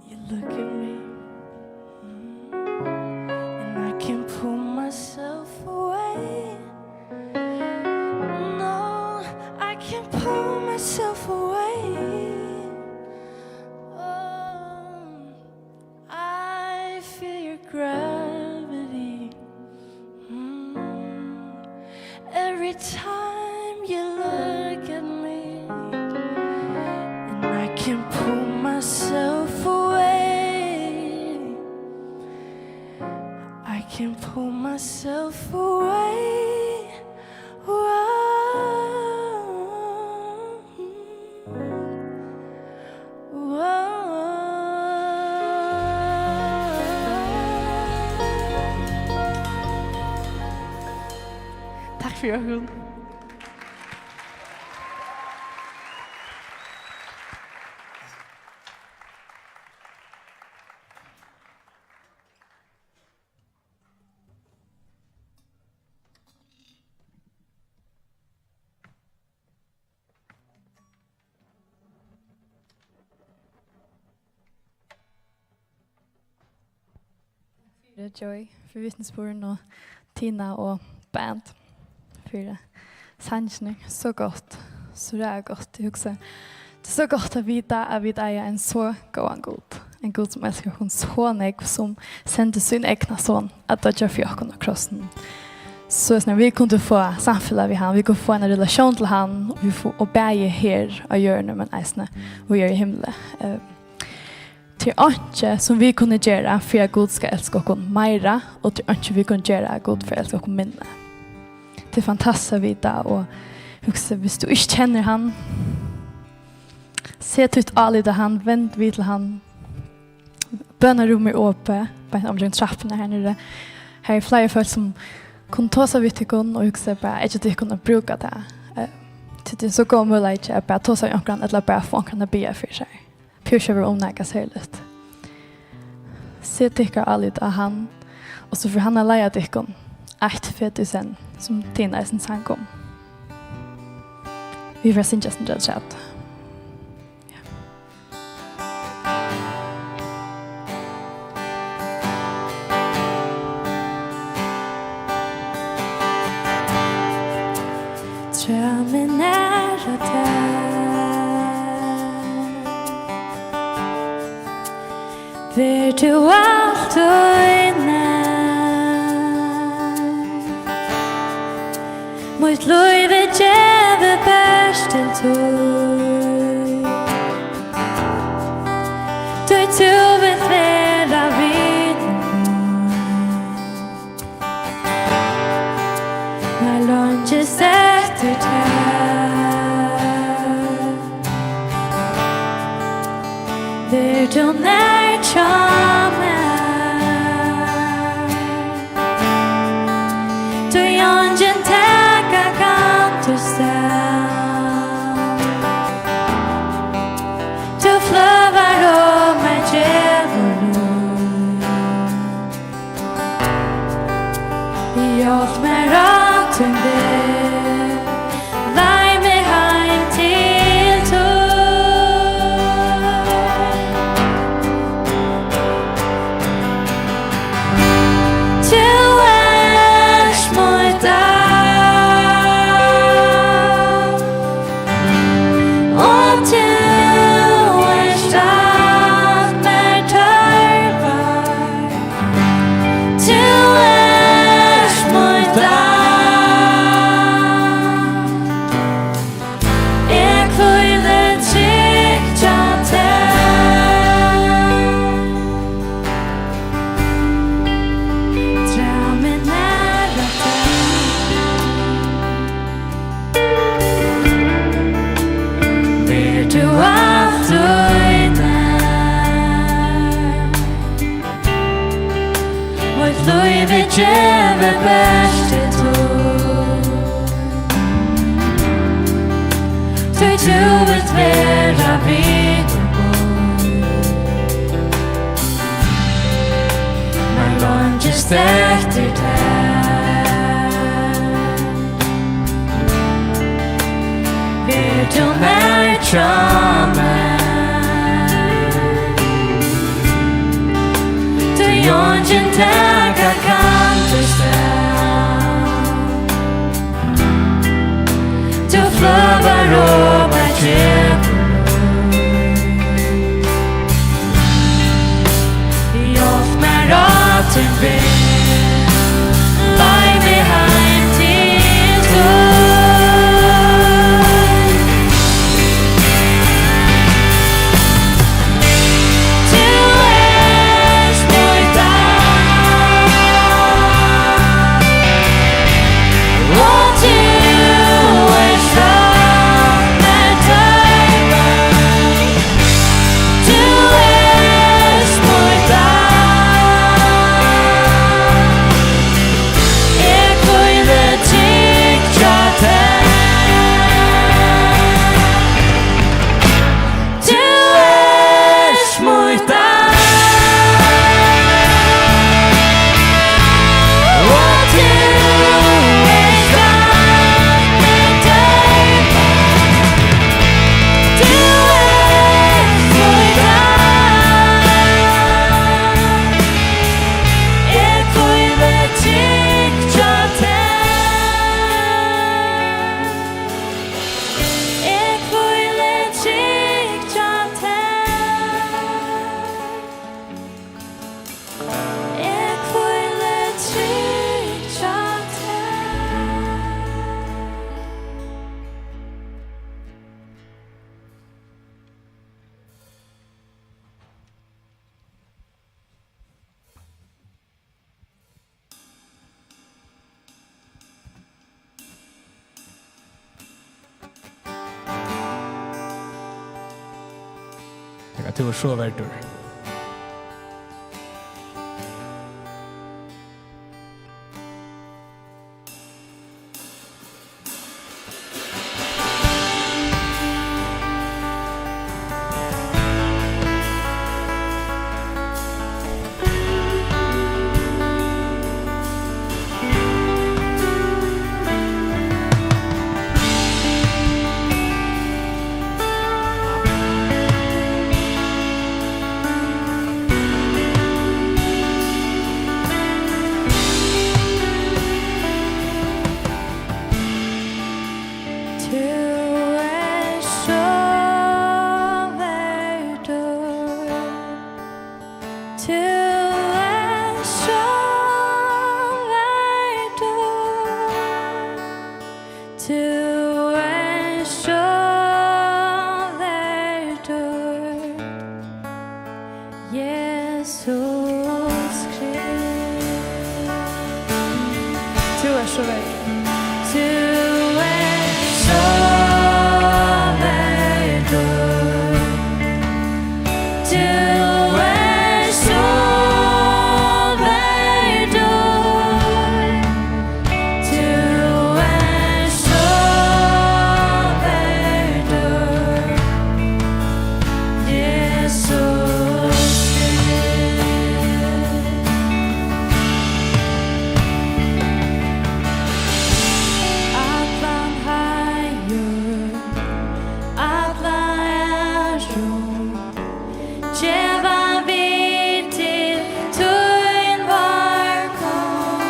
You look at me, mm, and I can't pull myself away. No, I can't pull myself away. Oh, I feel your gravity. Mm. Every time you look at me, and I can't pull myself away. I can't pull myself away. Whoa. Takk fyri okkum. Fyri Joy, fyri vitnisburðin og Tina og band, fyri sangirnar. So gott, so ræða gott, eg hugsi. Tað er so gott at vita, at vit eiga ein so góðan Gud. Ein Gud, sum elskar okkum so nógv, sum sendi sín egna son at doyggja fyri okkum á krossinum. So, so vit kundu fáa samfelag við hann, vit kundu fáa eina relatión til hann, og vit fáa, og bæði her á jørðini, men eisini víðari í himli. Eh, tað er einki, sum vit kunnu gera, fyri at Gud skal elska okkum meira, og tað er einki, vit kunnu gera, at Gud fer at elska okkum minni. Tað er fantastiskt at vita, og hugsa, viss tú ikki kennir hann, set títt álit á hann, vend við til hann. Bønarúm er opið, beint umkring trappurnar her niðri. Har eru fleiri fólk, sum kunnu tosa við tykkum, og hugsa bara, eggja tykkum at brúka tað. Eh, tí tað er so góður møguleiki at bara tosa við onkran, ella bara fáa onkran at biðja fyri sær. Behøvist ikki at vera um nakað serligt. Set tykkara álit á hann, og so fer hann at leiða tykkum eitt fet í senn, sum Tina eisini sang um. Vit fara at syngja eitt sindur afturat. Ja. Draga meg nær at tær. Ver tú altíð nær. Mítt lív er givið bert til tín. Tí tú vilt vera vinur mín. Mær leingist eftir tær. Ver tú nær hjá mær. Tí eingin taka kann títt stað. Tú fløvar um meg, gevur lív. Hjálp mær á tín veg, leið meg heim til tín. Tú ert mítt alt, og tú ert alt mær tørvar. Tú ert mítt alt. Eg hvíli trygt hjá tær. Drag meg nær at tær. Ver tú altíð nær. Mítt lív er givið bert til tín. Tí tú vilt vera vinur mín. Mær leingist eftir tær. Ver tú nær hjá mær. Taka kann tú stað. Tú fløvar upp á kjøt. Hjálp mær á tín veg. Leið meg heim til tín. Tú ert mítt alt, og tú ert alt mær tørvar. Tú ert mítt alt, eg hvíli trygt hjá tær. Tú ert mítt alt, og tú ert alt mær tørvar. Tú ert mítt alt, eg hvíli trygt hjá tær. Eg hvíli trygt hjá tær. Eg hvíli trygt hjá tær. Takk, at tú ert so verdur. Tú ert so verdur. Tú ert so verdur. Tú ert so verdur. Jesus Krist. Tú ert so verdur. Tú ert so verdur. Tú ert so verdur. Tú ert so verdur, Jesus. Allan heiður, alla æru, geva vit til tín, vár Gud,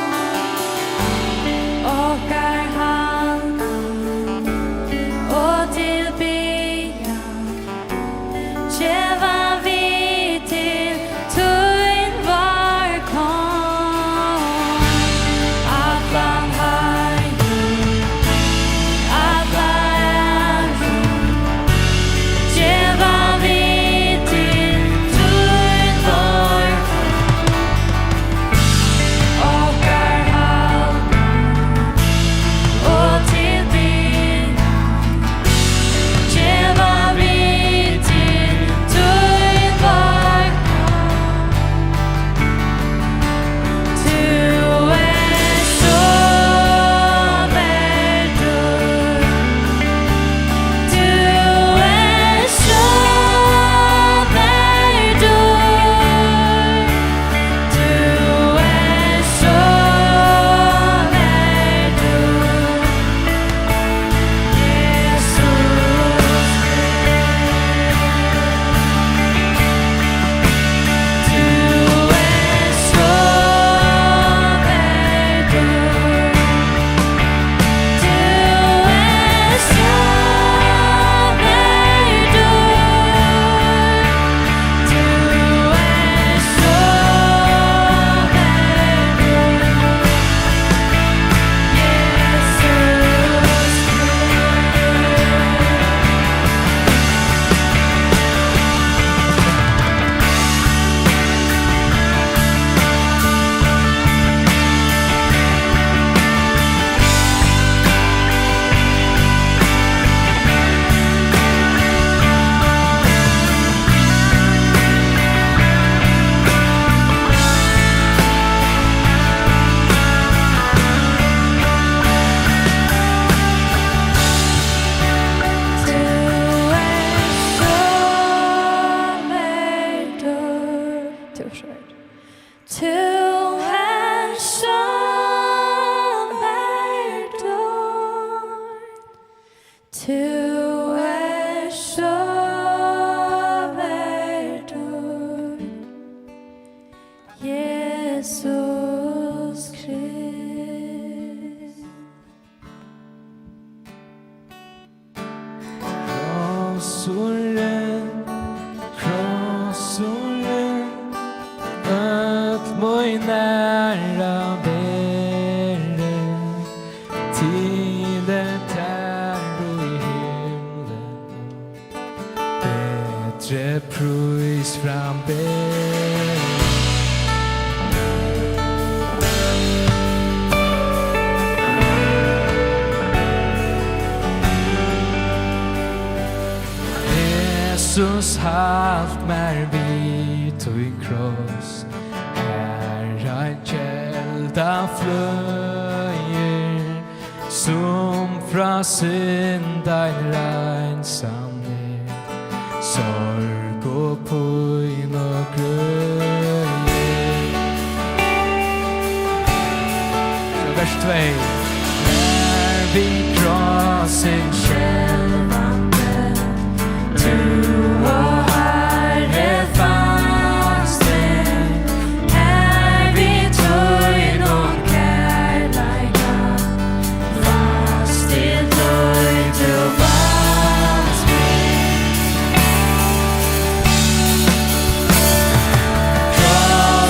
okkara haldan og tilbiðjan, geva vit til tín, vár Gud, allan heiður, alla æru, geva vit til tín, vár Gud, okkara haldan og tilbiðjan, geva vit til tín. Krossurin, krossurin, øll mín æra veri, til er tær í himli betri prís framvegis. Jesus, halt mær við tín kross, har ein kelda flýgur, sum frá synd ein reinsar meg, sorg og pín og grøði. So vers tvey. Har við krossin skelvandi, tú, ó Harri, fanst meg, har við tínum kærleika fast til doyð tú fanst meg.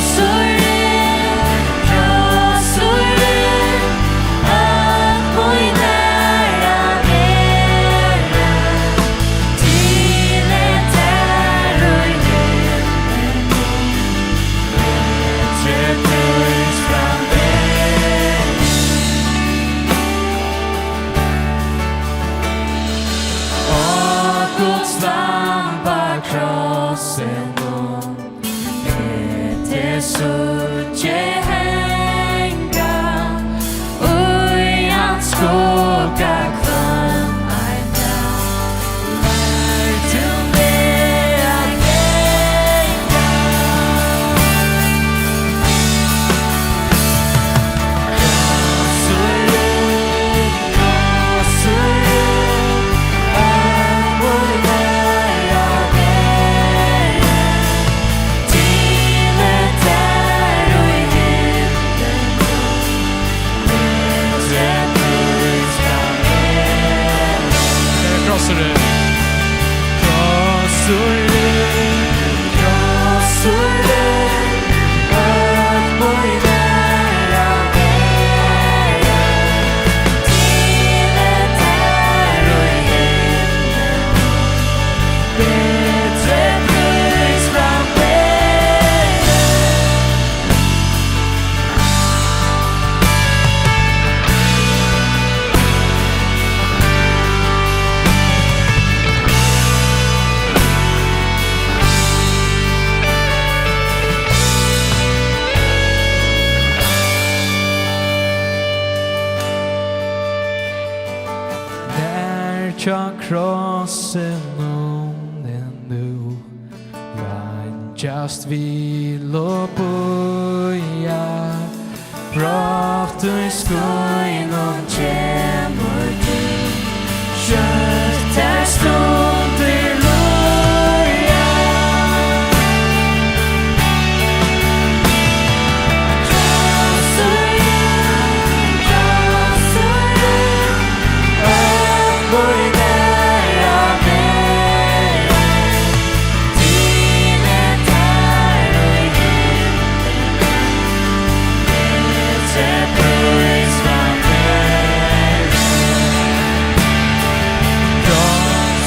Krossurin, krossurin, øll mín æra veri, til er tær í himlinum betri prís framvegis. Ó Guds lamb á krossinum, eg teg síggi hanga, í hans skugga hvønn ein dag lærdu meg at ganga. Krossurin, krossurin, krossurin, øll mín æra veri, til er tær í himlinum betri prís framvegis. Nær hjá krossinum eg nú reingjast vil og bíða, brátt í skýnum kemur tú, skjótt tær stundir líða.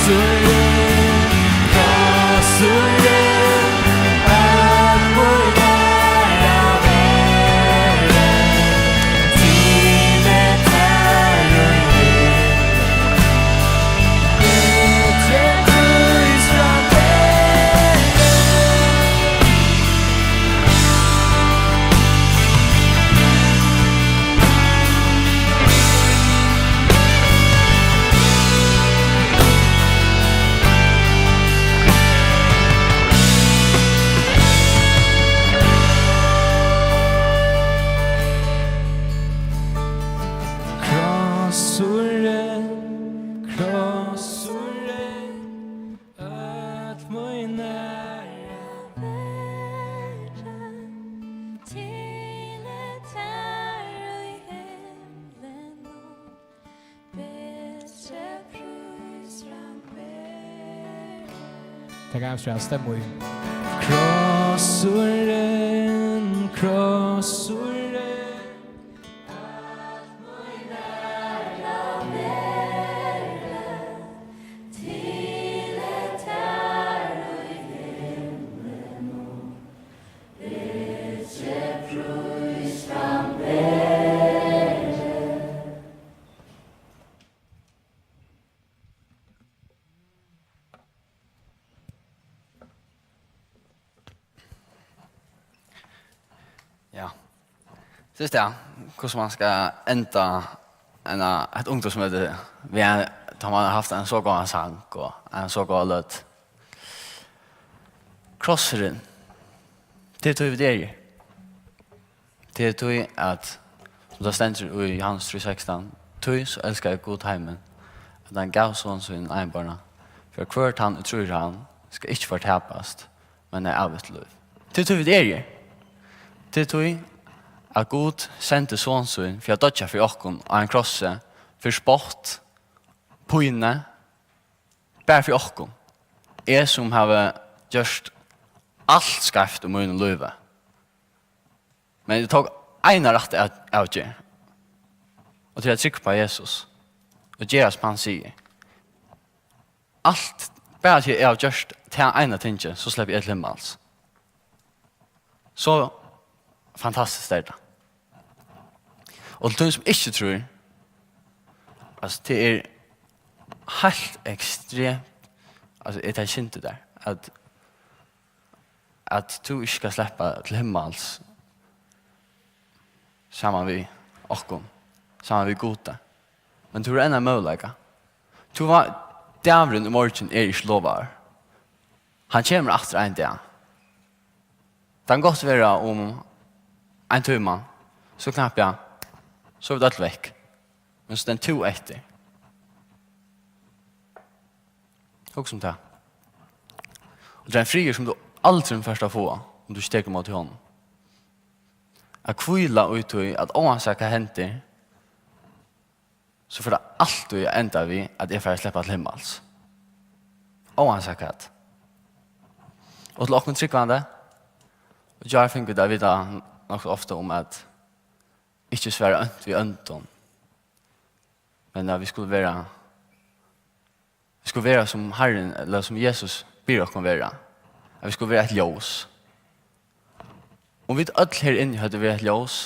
Krossurin, krossurin, Krossurin, krossurin, øll mín æra vera, til er tær í himlinum betri prís framvegis. Tað gavst rætt stemma í. Krossurin, krossurin. Ja. Sist, ja, hvussu man skal enda en, eitt ungdómsmøti við, tá man hevur havt ein so góðan sang og ein so góða løtu. Krossurin. Tað er tí, vit eru her. Tað er tí, at, sum tað stendur í Johannes trý sekstan: "Tí so elskaði Gud heimin, at hann gav son sín einborna, fyri at hvør tann, ið trýr á hann, skal ikki fortapast, men hava ævigt lív." Tað er tí, vit eru her. Tað er tí, at Gud sendi son sín fyri at doyggja fyri okkum á ein krossi, fyri spott, pínu, bara fyri okkum. Eg, sum havi gjørt alt skeivt í mínum lívi, men eg tók eina rætta av-, avgerð, og tað er at trúgva á Jesus og gera, sum hann sigur. Alt, bara tí eg havi gjørt tað eina tingið, so sleppi eg til himmals. So fantastiskt er tað. Og til tí sum ikki trýr, altso, tað er heilt ekstremt, altso, eg taki skyndið har, at, at tú ikki skal sleppa til himmals saman við okkum, saman við Gudi. Men tú hevur enn ein møguleika. Tú var, dagurin í morgin er ikki lovaður. Hann kemur aftur ein dag. Tað kann gott vera um ein tíma, so knappliga, so eru vit øll vekk. Men so stendur tú eftir. Hugsa um tað. Og tað er ein friður, sum tú aldrin fert at fáa, um tú ikki tekur ímóti honum. At hvíla í tí, at óansæð hvat hendir, so fer tað altíð at enda við, at eg fari at sleppa til himmals. Óansæð hvat. Og til okkum trúgvandi, og í gjár fingu vit at vita nokk so ofta um, at ikki svara ónt við óndum, men at vit skulu vera, vit skulu vera sum Harrin, ella sum Jesus biður okkum vera, at vit skulu vera eitt ljós. Um vit øll her inni høvdu verið eitt ljós,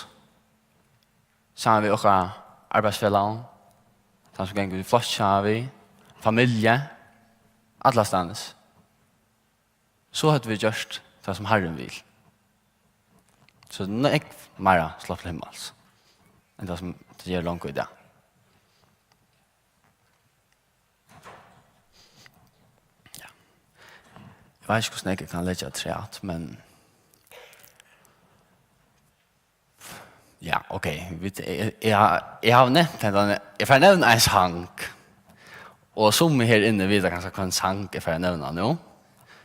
saman við okkara arbeiðsfelagum, tann sum gongur í flokki saman við, familju, allastaðnis, so høvdu vit gjørt tað, sum Harrin vil. So nógv meira sloppið til himmals, enn tað, sum tað ger longu í dag. Ja. Eg veit ikki, hvussu nógv eg kann leggja afturat, men ja, ok. Vit, eg, eg, eg, eg havi nevnt hendan, eg fari at nevna ein sang. Og summi her inni vita kanska, hvønn sang eg fari at nevna nú.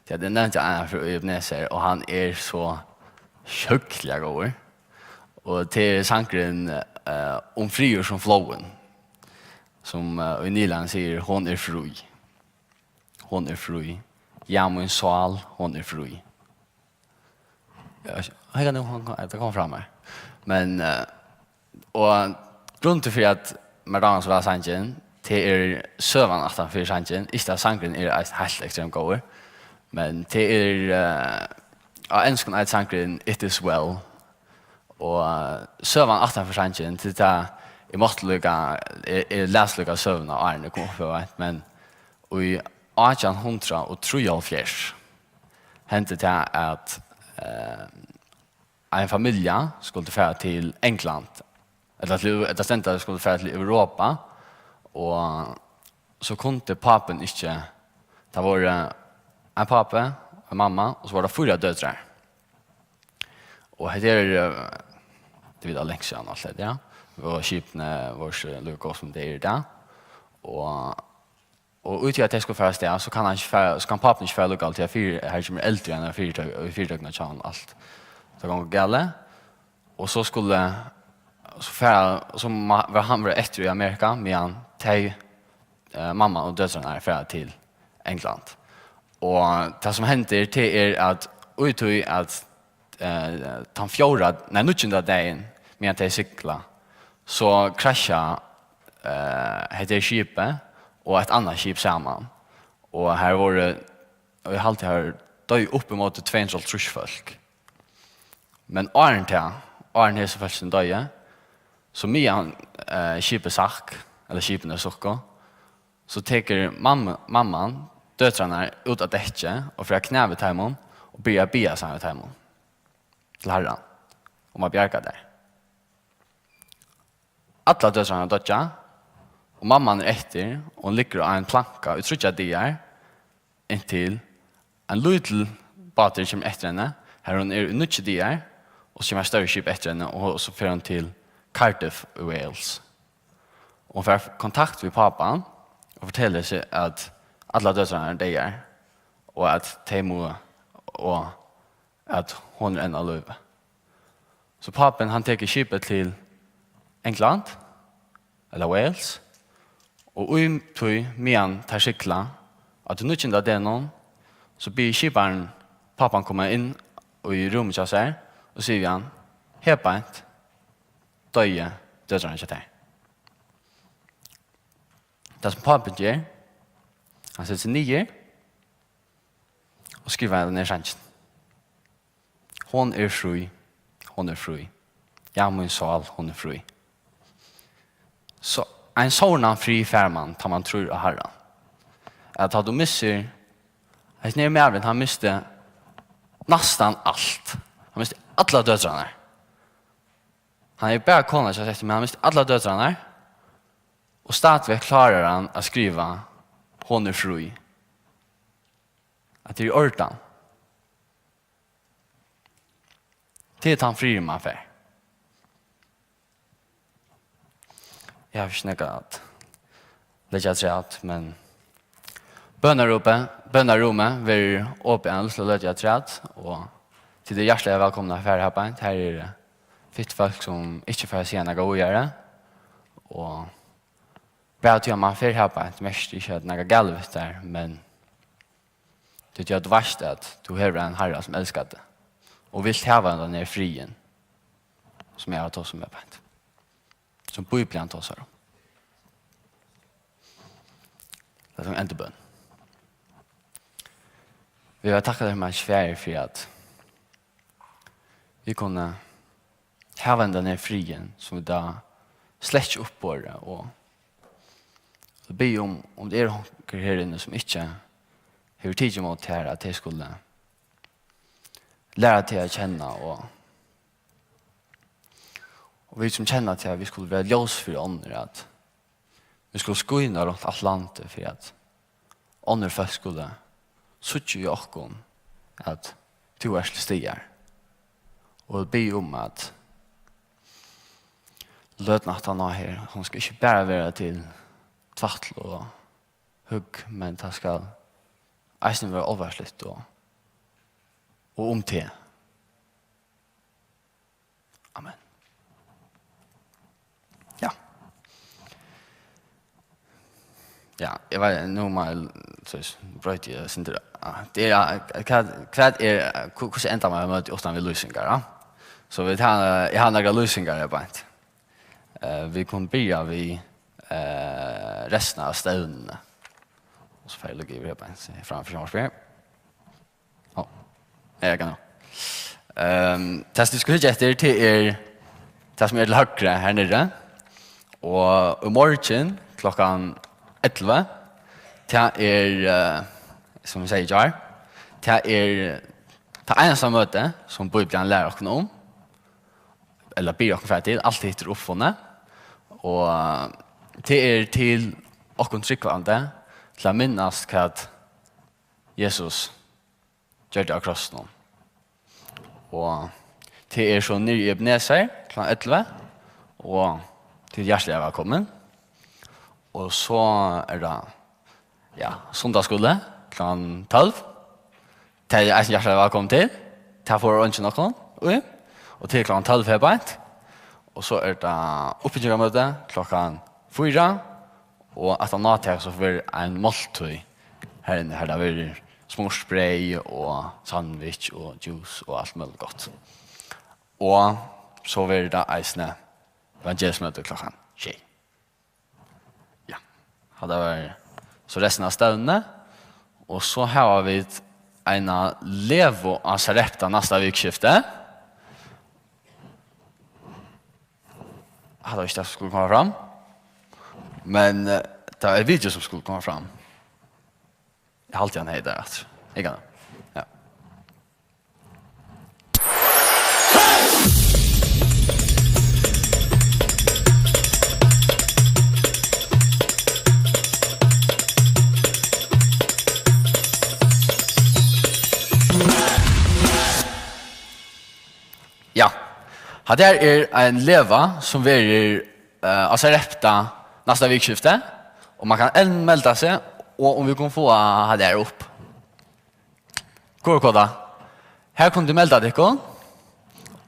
Tí at eg nevndi ein fyri Ebenezer, og hann er so sjúkliga góður. Og tað er sangurin, eh, Um friður sum flóðin, sum, eh, í Nýlandi sigur: "Hon er frí. Hon er frí. Ja, mín sál, hon er frí." Ja, hei, nú, hann kom, tað kom fram her. Men, eh, og grundin fyri, at mær dámar so væl sangin, tað er søgan aftan fyri sangin. Ikki at sangurin er eisini heilt ekstremt góður, men tað er, eh, á enskum eitur sangurin It Is Well. Og, eh, søgan aftan fyri sangin, tað er tað, eg mátti líka, eg, eg las líka søguna áðrenn eg kom upp her, men í átjan hundrað og trýoghálvfjerðs hendi tað, at, eh, ein familja skuldi fara til England, ella til, ella stendur, skuldi fara til Europa, og so kundi pápin ikki, tað vóru ein pápi, ein mamma, og so vóru tað fýra døtrar. Og hetta er, eh, tað vita langt síðan alt hetta, ja. Og skipini vóru ikki líka góð, sum tey eru í dag. Og, og út í at tey skulu fara avstað, so kann hann ikki fara, so kann pápin ikki fara allíkavæl, tí at fyri-, har kemur eldur í einari fyritøk-, í fyritøkuni hjá honum, alt. Tað gongur galið. Og so skuldi, so fara, so ma-, var hann vera eftir í Amerika, meðan tey, eh, mamma og døtrarnar fara til England. Og tað, sum hendir, tað er, at í tí at, eh, tann fjórða, nei, níggjunda dagin, meðan tey sigla, so krassja, eh, hetta her skipið og eitt annað skip saman. Og har vóru, og eg haldi, har doyðu upp ímóti tvey hundrað og hálvtrýss fólk. Men áðrenn tað, áðrenn hesi fólkini doyðu, so meðan, eh, skipið sakk, ella skipini sukku, so tekur mamma, mamman døtrarnar út á dekkið og fer á knæ við teimum og byrjar at biðja saman við teimum til Harran um at bjarga tær. Allar døtrarnar doyggja, og mamman er eftir, og hon liggur á ein planka í tríggjar dagar, inntil ein lítil bátur kemur eftir henni, har hon er í níggju dagar, og so kemur eitt størri skip eftir henni, og so fer hon til Cardiff í Wales. Og hon fær kontakt við pápan og fortelur seg, at allar døtrarnar eru deyðar, og at tey mugu, og at hon er enn á lívi. So pápin, hann tekur skipið til England, ella Wales, og í tí, meðan teir sigla, á tí níggjunda degnum, so biður skiparin pápan koma inn í rúmið hjá sær og sigur við hann: "Her beint doyðu døtrarnar hjá tær." Tað, sum pápin ger, hann setir seg niður og skrivar henda her sangin. Hon er frí, hon er frí. Ja, mín sál, hon er frí. So ein sovorðnan frið fær mann, tá mann trýr á Harran. At tá tú missir, hesin her maðurin, hann misti næstan alt. Hann misti allar døtrarnar. Hann hevði bara konu hjá sær, men hann misti allar døtrarnar. Og stadigvæk klárar hann at skriva: "Hon er frí." At tað er í ordan. Tað er tann friðurin, mann fær. Eg havi ikki nakað at leggja afturat, men bønarúpið, bønarúmið verður opið eina lítla løtu afturat, og tit eru hjartaliga vælkomin at fara har beint. Har eru fitt fólk, sum ikki fara at siga nakað víðari, og bara tí at mann fer har beint, merkir ikki, at nakað galið við tær, men tí at tú veitst, at tú hevur ein Harra, sum elskar teg, og vilt hava henda her friðin, sum eg havi tosað um beint, sum Bíblian tosar um. Lat okkum enda í bøn. Vit vilja takka tær, Harri, fyri at vit kunnu hava henda her friðin, sum vit tá slett ikki uppborið, og biðja um, um tað er onkur her inni, sum ikki hevur tikið ímóti tær, at tey skulu læra teg at kenna, og, og vit, sum kenna teg, vit skulu vera ljós fyri onnur, at vit skulu skína runt alt landið, fyri at onnur fólk skulu síggja í okkum, at tú ert til staðar. Og vit biðja um, at løtan aftaná her, hon skal ikki bara vera til tvætl og hugg, men tað skal eisini vera álvarsligt og, og um teg. Amen. Ja. Ja, eg veit, nú má eg, so, broyta eg eitt sindur. Ah, tað er, ah, hvat, hvat er, ah, hvu-, hvussu endar man møti uttan við lýsingar, ja? So vit hava, eg havi nakrar lýsingar her beint. Eh, vit kunnu byrja við, eh, restina av stevnuni. Og so fari eg at logga yvir her beint, so eg framfyri sjónvarpið her. Ó, eg kann nú. Ehm, tað, sum tit skulu hyggja eftir, tað er tað, sum er til høgru her niðri. Og í morgin klokkan ellivu, tað er, eh, sum eg segði í gjár, tað er tað einasta møtið, sum Bíblian lærir okkum um, ella biður okkum fara til, alt hitt er uppfunnið. Og tað er til okkum trúgvandi, til at minnast, hvat Jesus gjørdi á krossinum. Og tað er so niðri í Ebenezer klokkan ellivu, og tit eru hjartaliga vælkomin. Og so er tað, ja, sunnudagsskúli klokkan tólv. Tað eru tit eisini hjartaliga vælkomin til. Tað fáa tit einki nokk í. Og tað er klokkan tólv her beint. Og so er tað uppbyggingarmøti klokkan fýra. Og aftaná tað so verður ein máltíð her inni, har tað verður smurt breyð og sandwich og juice og alt møguligt gott. Og so verður tað eisini evangelismøti klokkan sjey. Ja, hatta var so restin av stevnuni. Og so hava vit eina legu á Sarepta næsta vikuskifti. Hatta var ikki tað sum skuldi koma fram. Men eh, tað var eitt video sum skuldi koma fram. Eg haldi, hann hevði tað aftur. Eg kann. Ja. Ja. Hatta her er ein legu sum verður eh, á Sarepta næsta vikuskifti, og man kann enn melda seg, og um vit kunnu fáa hatta her upp. Kurkoda. Her kunnu tit melda tykkum,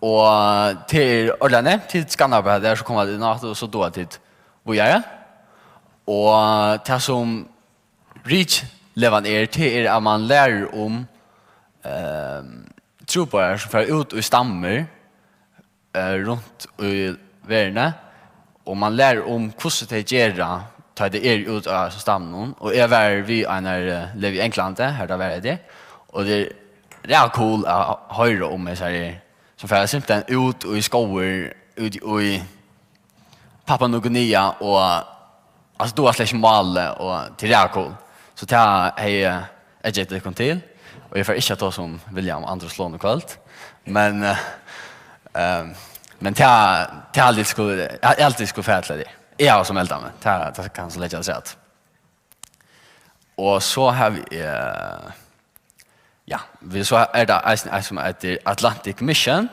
og tað er ordiliga nemt, tit skanna bara hatta her, so koma tit inn aftur, og so duga tit víðari. Og tað sum REACH-legan er, tað er, at man lærir um ehm, trúboðarar, sum fara út í stammar eh, runt í verðini, og man lærir um, hvussu tey gera, tá tey eru úti á stamminum. Og eg var við einari eh, legu í Onglandi, har tað var tey, og tað er ræðuligt cool at hoyra um hesar, sum fara simpelthen út í skógir, út í Papua Nýgínea, og altso, tú ert slett ikki málið, og tað er ræðuligt cool. So tað hevði eg eggjaði tykkum til, og eg fari ikki at tosa um William Andrusson í kvøld, men eh, ehm, men tað tað haldi eg skuldi, eg haldi eg skuldi fara til tað. Eg havi so meldað meg, tað tað kann so leggja afturat. Og so havi eg, ja, vit, so er tað eisini eitt sum eitur Atlantic Mission,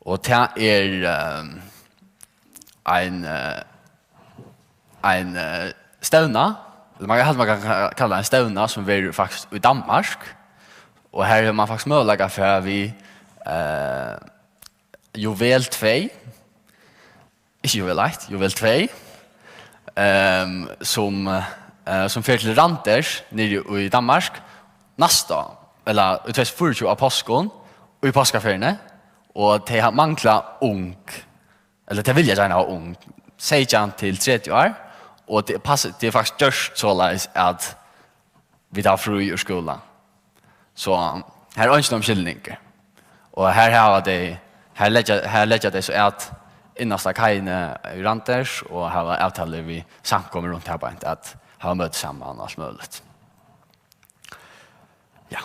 og tað er ehm, ein eh, ein eh, stevna, ella man kann, man kann kalla tað ein stevna, sum verður faktiskt í Danmark, og her hevur man faktiskt møguleika at fara við eh, Juvel tvey, ikki Juvel eitt, Juvel tvey, ehm, sum eh, sum fer til Randers niðri í Danmark næsta, ella í tvey túsund og fýraogtjúgu á páskum, í páskaferiuni, og tey ha- mangla ung, ella tey vilja gjarna hava ung, seytjan til tretivu ár, og tað passar, tað er faktiskt gjørt soleiðis, at vit hava frí úr skúla. So her er eingin umskylningur. Og her hava tey, her leggja, her leggja tey so at innast á kaiini í Randers og hava avtalur við samkomur runt har beint at hava møti saman og alt møguligt. Ja.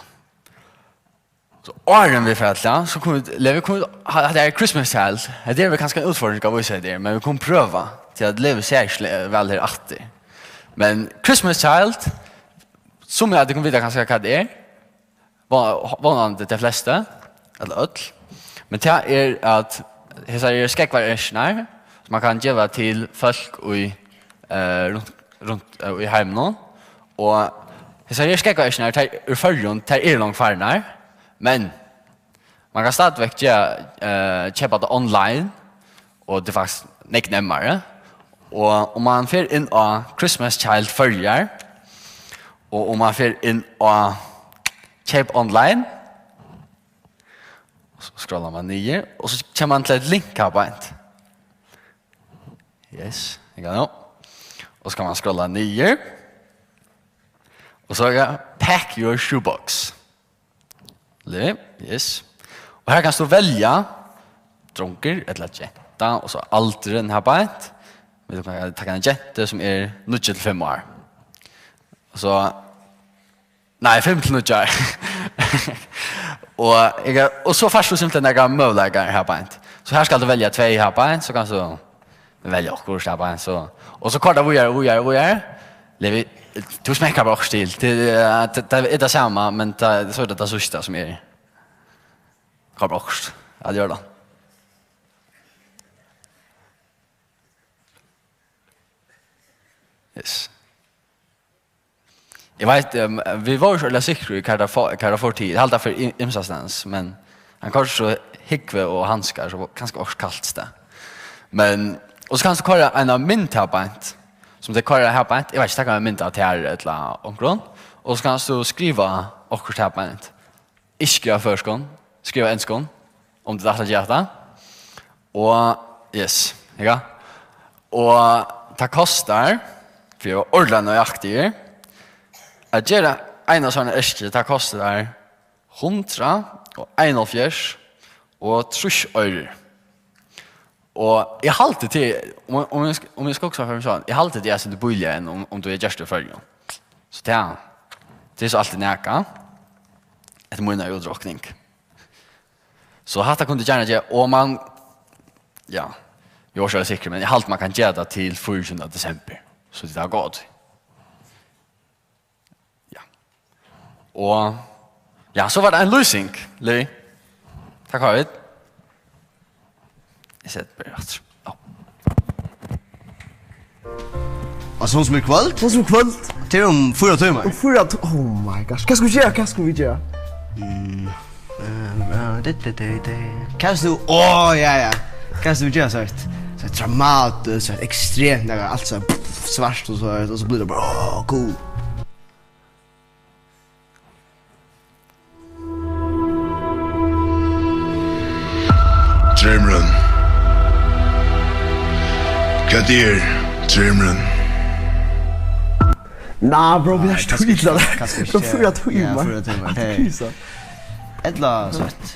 So áðrenn vit fara til tað, so kunnu vit, Levi, kunnu vit, ha- hatta er Christmas Child. Hetta er vel kanska ein útfordring at vísa hetta her, men vit kunnu prøva, tí at Levi sær ikki le- væl her aftur. Men Christmas Child, sum eg, tit kunnu vita kanska hvat tað er, vó- vónandi tey flestu, ella øll, men tað er at hesar eru skógvaeskjurnar, sum man kann geva til fólk í eh, rundt, rundt eh, í heiminum. Og hesar her skógvaeskjurnar, tær úr Føroyum, tær eru longu farnar, men man kann stadigvæk gera, eh, keypa tað online, og tað er faktiskt nógv nemmari. Og um man fer inn á Christmas Child Føroyar, og um man fer inn á Keyp Online, so scrollar man niður, og so kemur man til eitt link her beint. Yes, eg kann nú. Og so kann man scrolla niður. Og so er Pack Your Shoebox. Li, yes. Og her kanst tú velja drongur ella genta, og so aldurin her beint. Vit kunnu taka eina gentu sum er níggju til fimm ár. Og so Nei, fimm til níggju ár. Og, eg, og so fært tú simpelthen nakrar møguleikar her beint. So her skalt tú velja tvey her beint, so kanst tú velja okkurt her beint, so, og so koyr tað víðari, víðari, víðari. Levi, tú smekkar bara okkurt til. Til, eh, tað, tað er tað sama, men tað, so er tað tað síðsta sum er. Koyr bara okkurt. Ja, tað ger tað. Yes. Eg veit, ehm, vit vóru ikki ordiliga sikrir í, hvar tað fó-, hvar tað fór til. Eg haldi, tað fer í-, ymsastaðnis, men hann koyrdi so húgvu og handskar, so kanska okkurt kalt stað. Men, og so kanst tú koyra eina mynd her beint, sum tey koyra her beint. Eg veit ikki, tað kann vera mynd av tær ella onkrum. Og so kanst tú skriva okkurt her, men ikki skriva føroyskum, skriva enskum, um tú ætlar at gera hatta. Og, yes, ikki? Og tað kostar, fyri at vera ordiliga nøyaktigur, at gera eina sovorðna eskju, tað kostar hundrað og einoghálvfjerðs og trýss oyrur. Og eg haldi til, um, um eg sk-, um eg skal hugsa fyri meg sjálvan, eg haldi til, at tað er bíligari enn um, um tú hevði gjørt tað í Føroyum. So tað, tað er so altíð nakað, eftir mína útrokning. So hatta kundi gjarna gera, og man, ja, eg eri ikki sikkur, men eg haldi, man kann gera tað til fýraogtjúgunda desember. So tað er gott. Ja. Og, ja, so var tað ein lýsing, Lee. Takk fyri. Eg seti bara aftur. Ja. Og so sum í kvøld? So sum í kvøld. Til um fýra tímar. Um fýra tí-, oh my gosh. Hvat skal vit gera? Hvat skal vit gera? Mm. Eh, eh, det, det, det, det. Kanst tú, åh, ja, ja. Kanst tú gera so eitt, so eitt dramatiskt, so eitt ekstremt, nakað, alt so, pff, svart og so, og so blívur tað bara, åh, cool. Dreymurin. Hvat er dreymurin? Nah, bro, vit eru ikki kanska, kanska ikki. Bro, fýra tímar. Ja, fýra tímar. Hey. Krísa. Ella so eitt.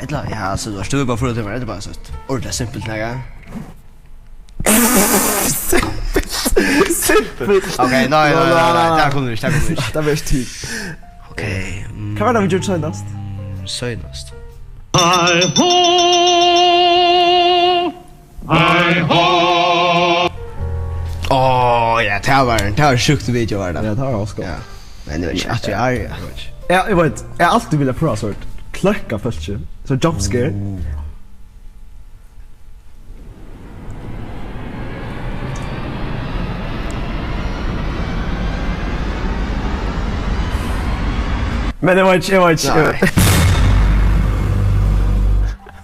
Ella, ja, altso, tú ert bara fýra tímar, ella bara so eitt. Ordiliga simpelt, nakað. Simpelt. Simpelt. Ok, nei, nei, nei, nei, tað kunnu vit ikki, tað kunnu vit ikki. Tað var ikki til. Ok, mm. Hvat var tað, vit gjørdu seinast? Seinast. Ei hó! Ei hó! Ó, ja, tað var, tað var sjúkt video, var tað. Ja, tað var Oscar. Ja. Men eg veit ikki, at eg er, eg veit ikki. Ja, eg veit. Eg havi altíð viljað prøva so kløkka fólki. So jump scare. Men eg veit ikki, eg veit ikki. Nei.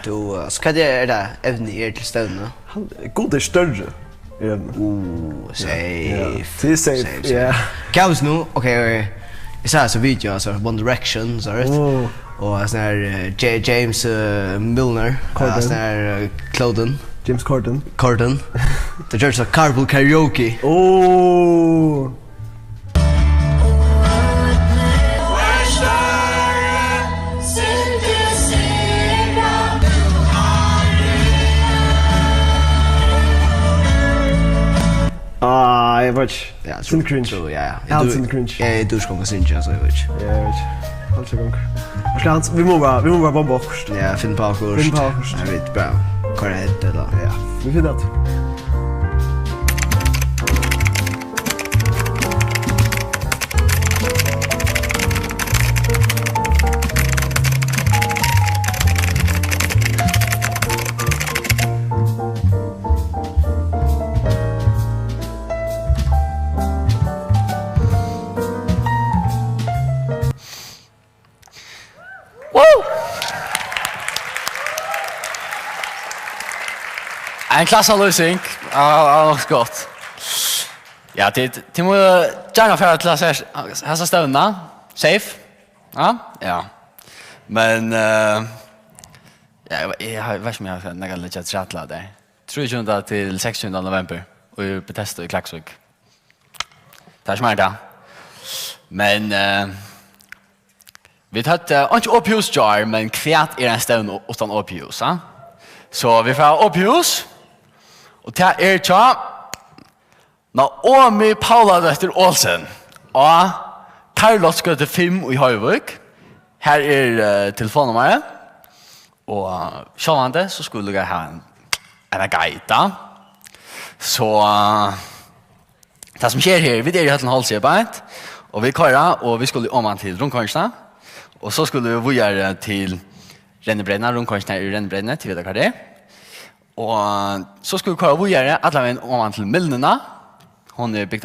Tú, eh, so hvat er tað evnið er til stevnu? Hann, Gud er størri, er evnið. Uh, safe. Ja. Tað er safe, safe, safe. Ja. Hvat nú? Ok, ok. Eg sá hesa video, altso, One Direction, so, right? Oh. Og sånn her, eh, J-, James, eh, Milner, Corden. Ja, sånn her, eh, Cloden. James Corden. Corden. Tað gjørdist so Carpool Karaoke. Oh. Ah, eg veit ikki. Ja, sindur cringe. True, ja, ja. Eg dugi, sindur cringe. Eg, eg dugi ikki at syngja, so eg veit ikki. Ja, eg veit ikki. Alt er gongd. Vit mugu bara, vit mugu bara bomba okkurt. Ja, finna uppá okkurt. Finna uppá okkurt. Ja, vit bara koyra head, ella? Ja, vit finna tað. Woo! Ein klassalýsing. Ah, ah, nokk so gott. Ja, tit, tit mugu gjarna fara til hasa, hasa stevnuna. Safe. Ja? Ja. Men, eh, ja, eg, eg har, veit ikki um eg havi nakað at leggja afturat til tað. Trýogtjúgunda til seksogtjúgunda november í Bethesda í Klaksvík. Tað er sum er tað. Men, eh, vit høvdu, eh, einki opið hús í gjár, men hvat er ein stevna uttan opið hús, ha? So vit fara opið hús, og tað er hjá Naomi Pauladóttir Olsen á Karlotsgøtu fimm í Hoyvík. Her er, eh, telefonnummarið. Og sjálvandi, so skulu vit líka hava ein, eina guide. So, eh, tað sum sker her, vit eru í Høllini Hálsi beint, og vit koyra, og vit skulu oman til rundkoyringina, og so skulu vit víðari til rennibreytina, rundkoyringina er í rennibreytini, tit vita hvar tað er. Og so skulu vit koyra víðari, allan vegin oman til Mylnuna. Hon er bygd á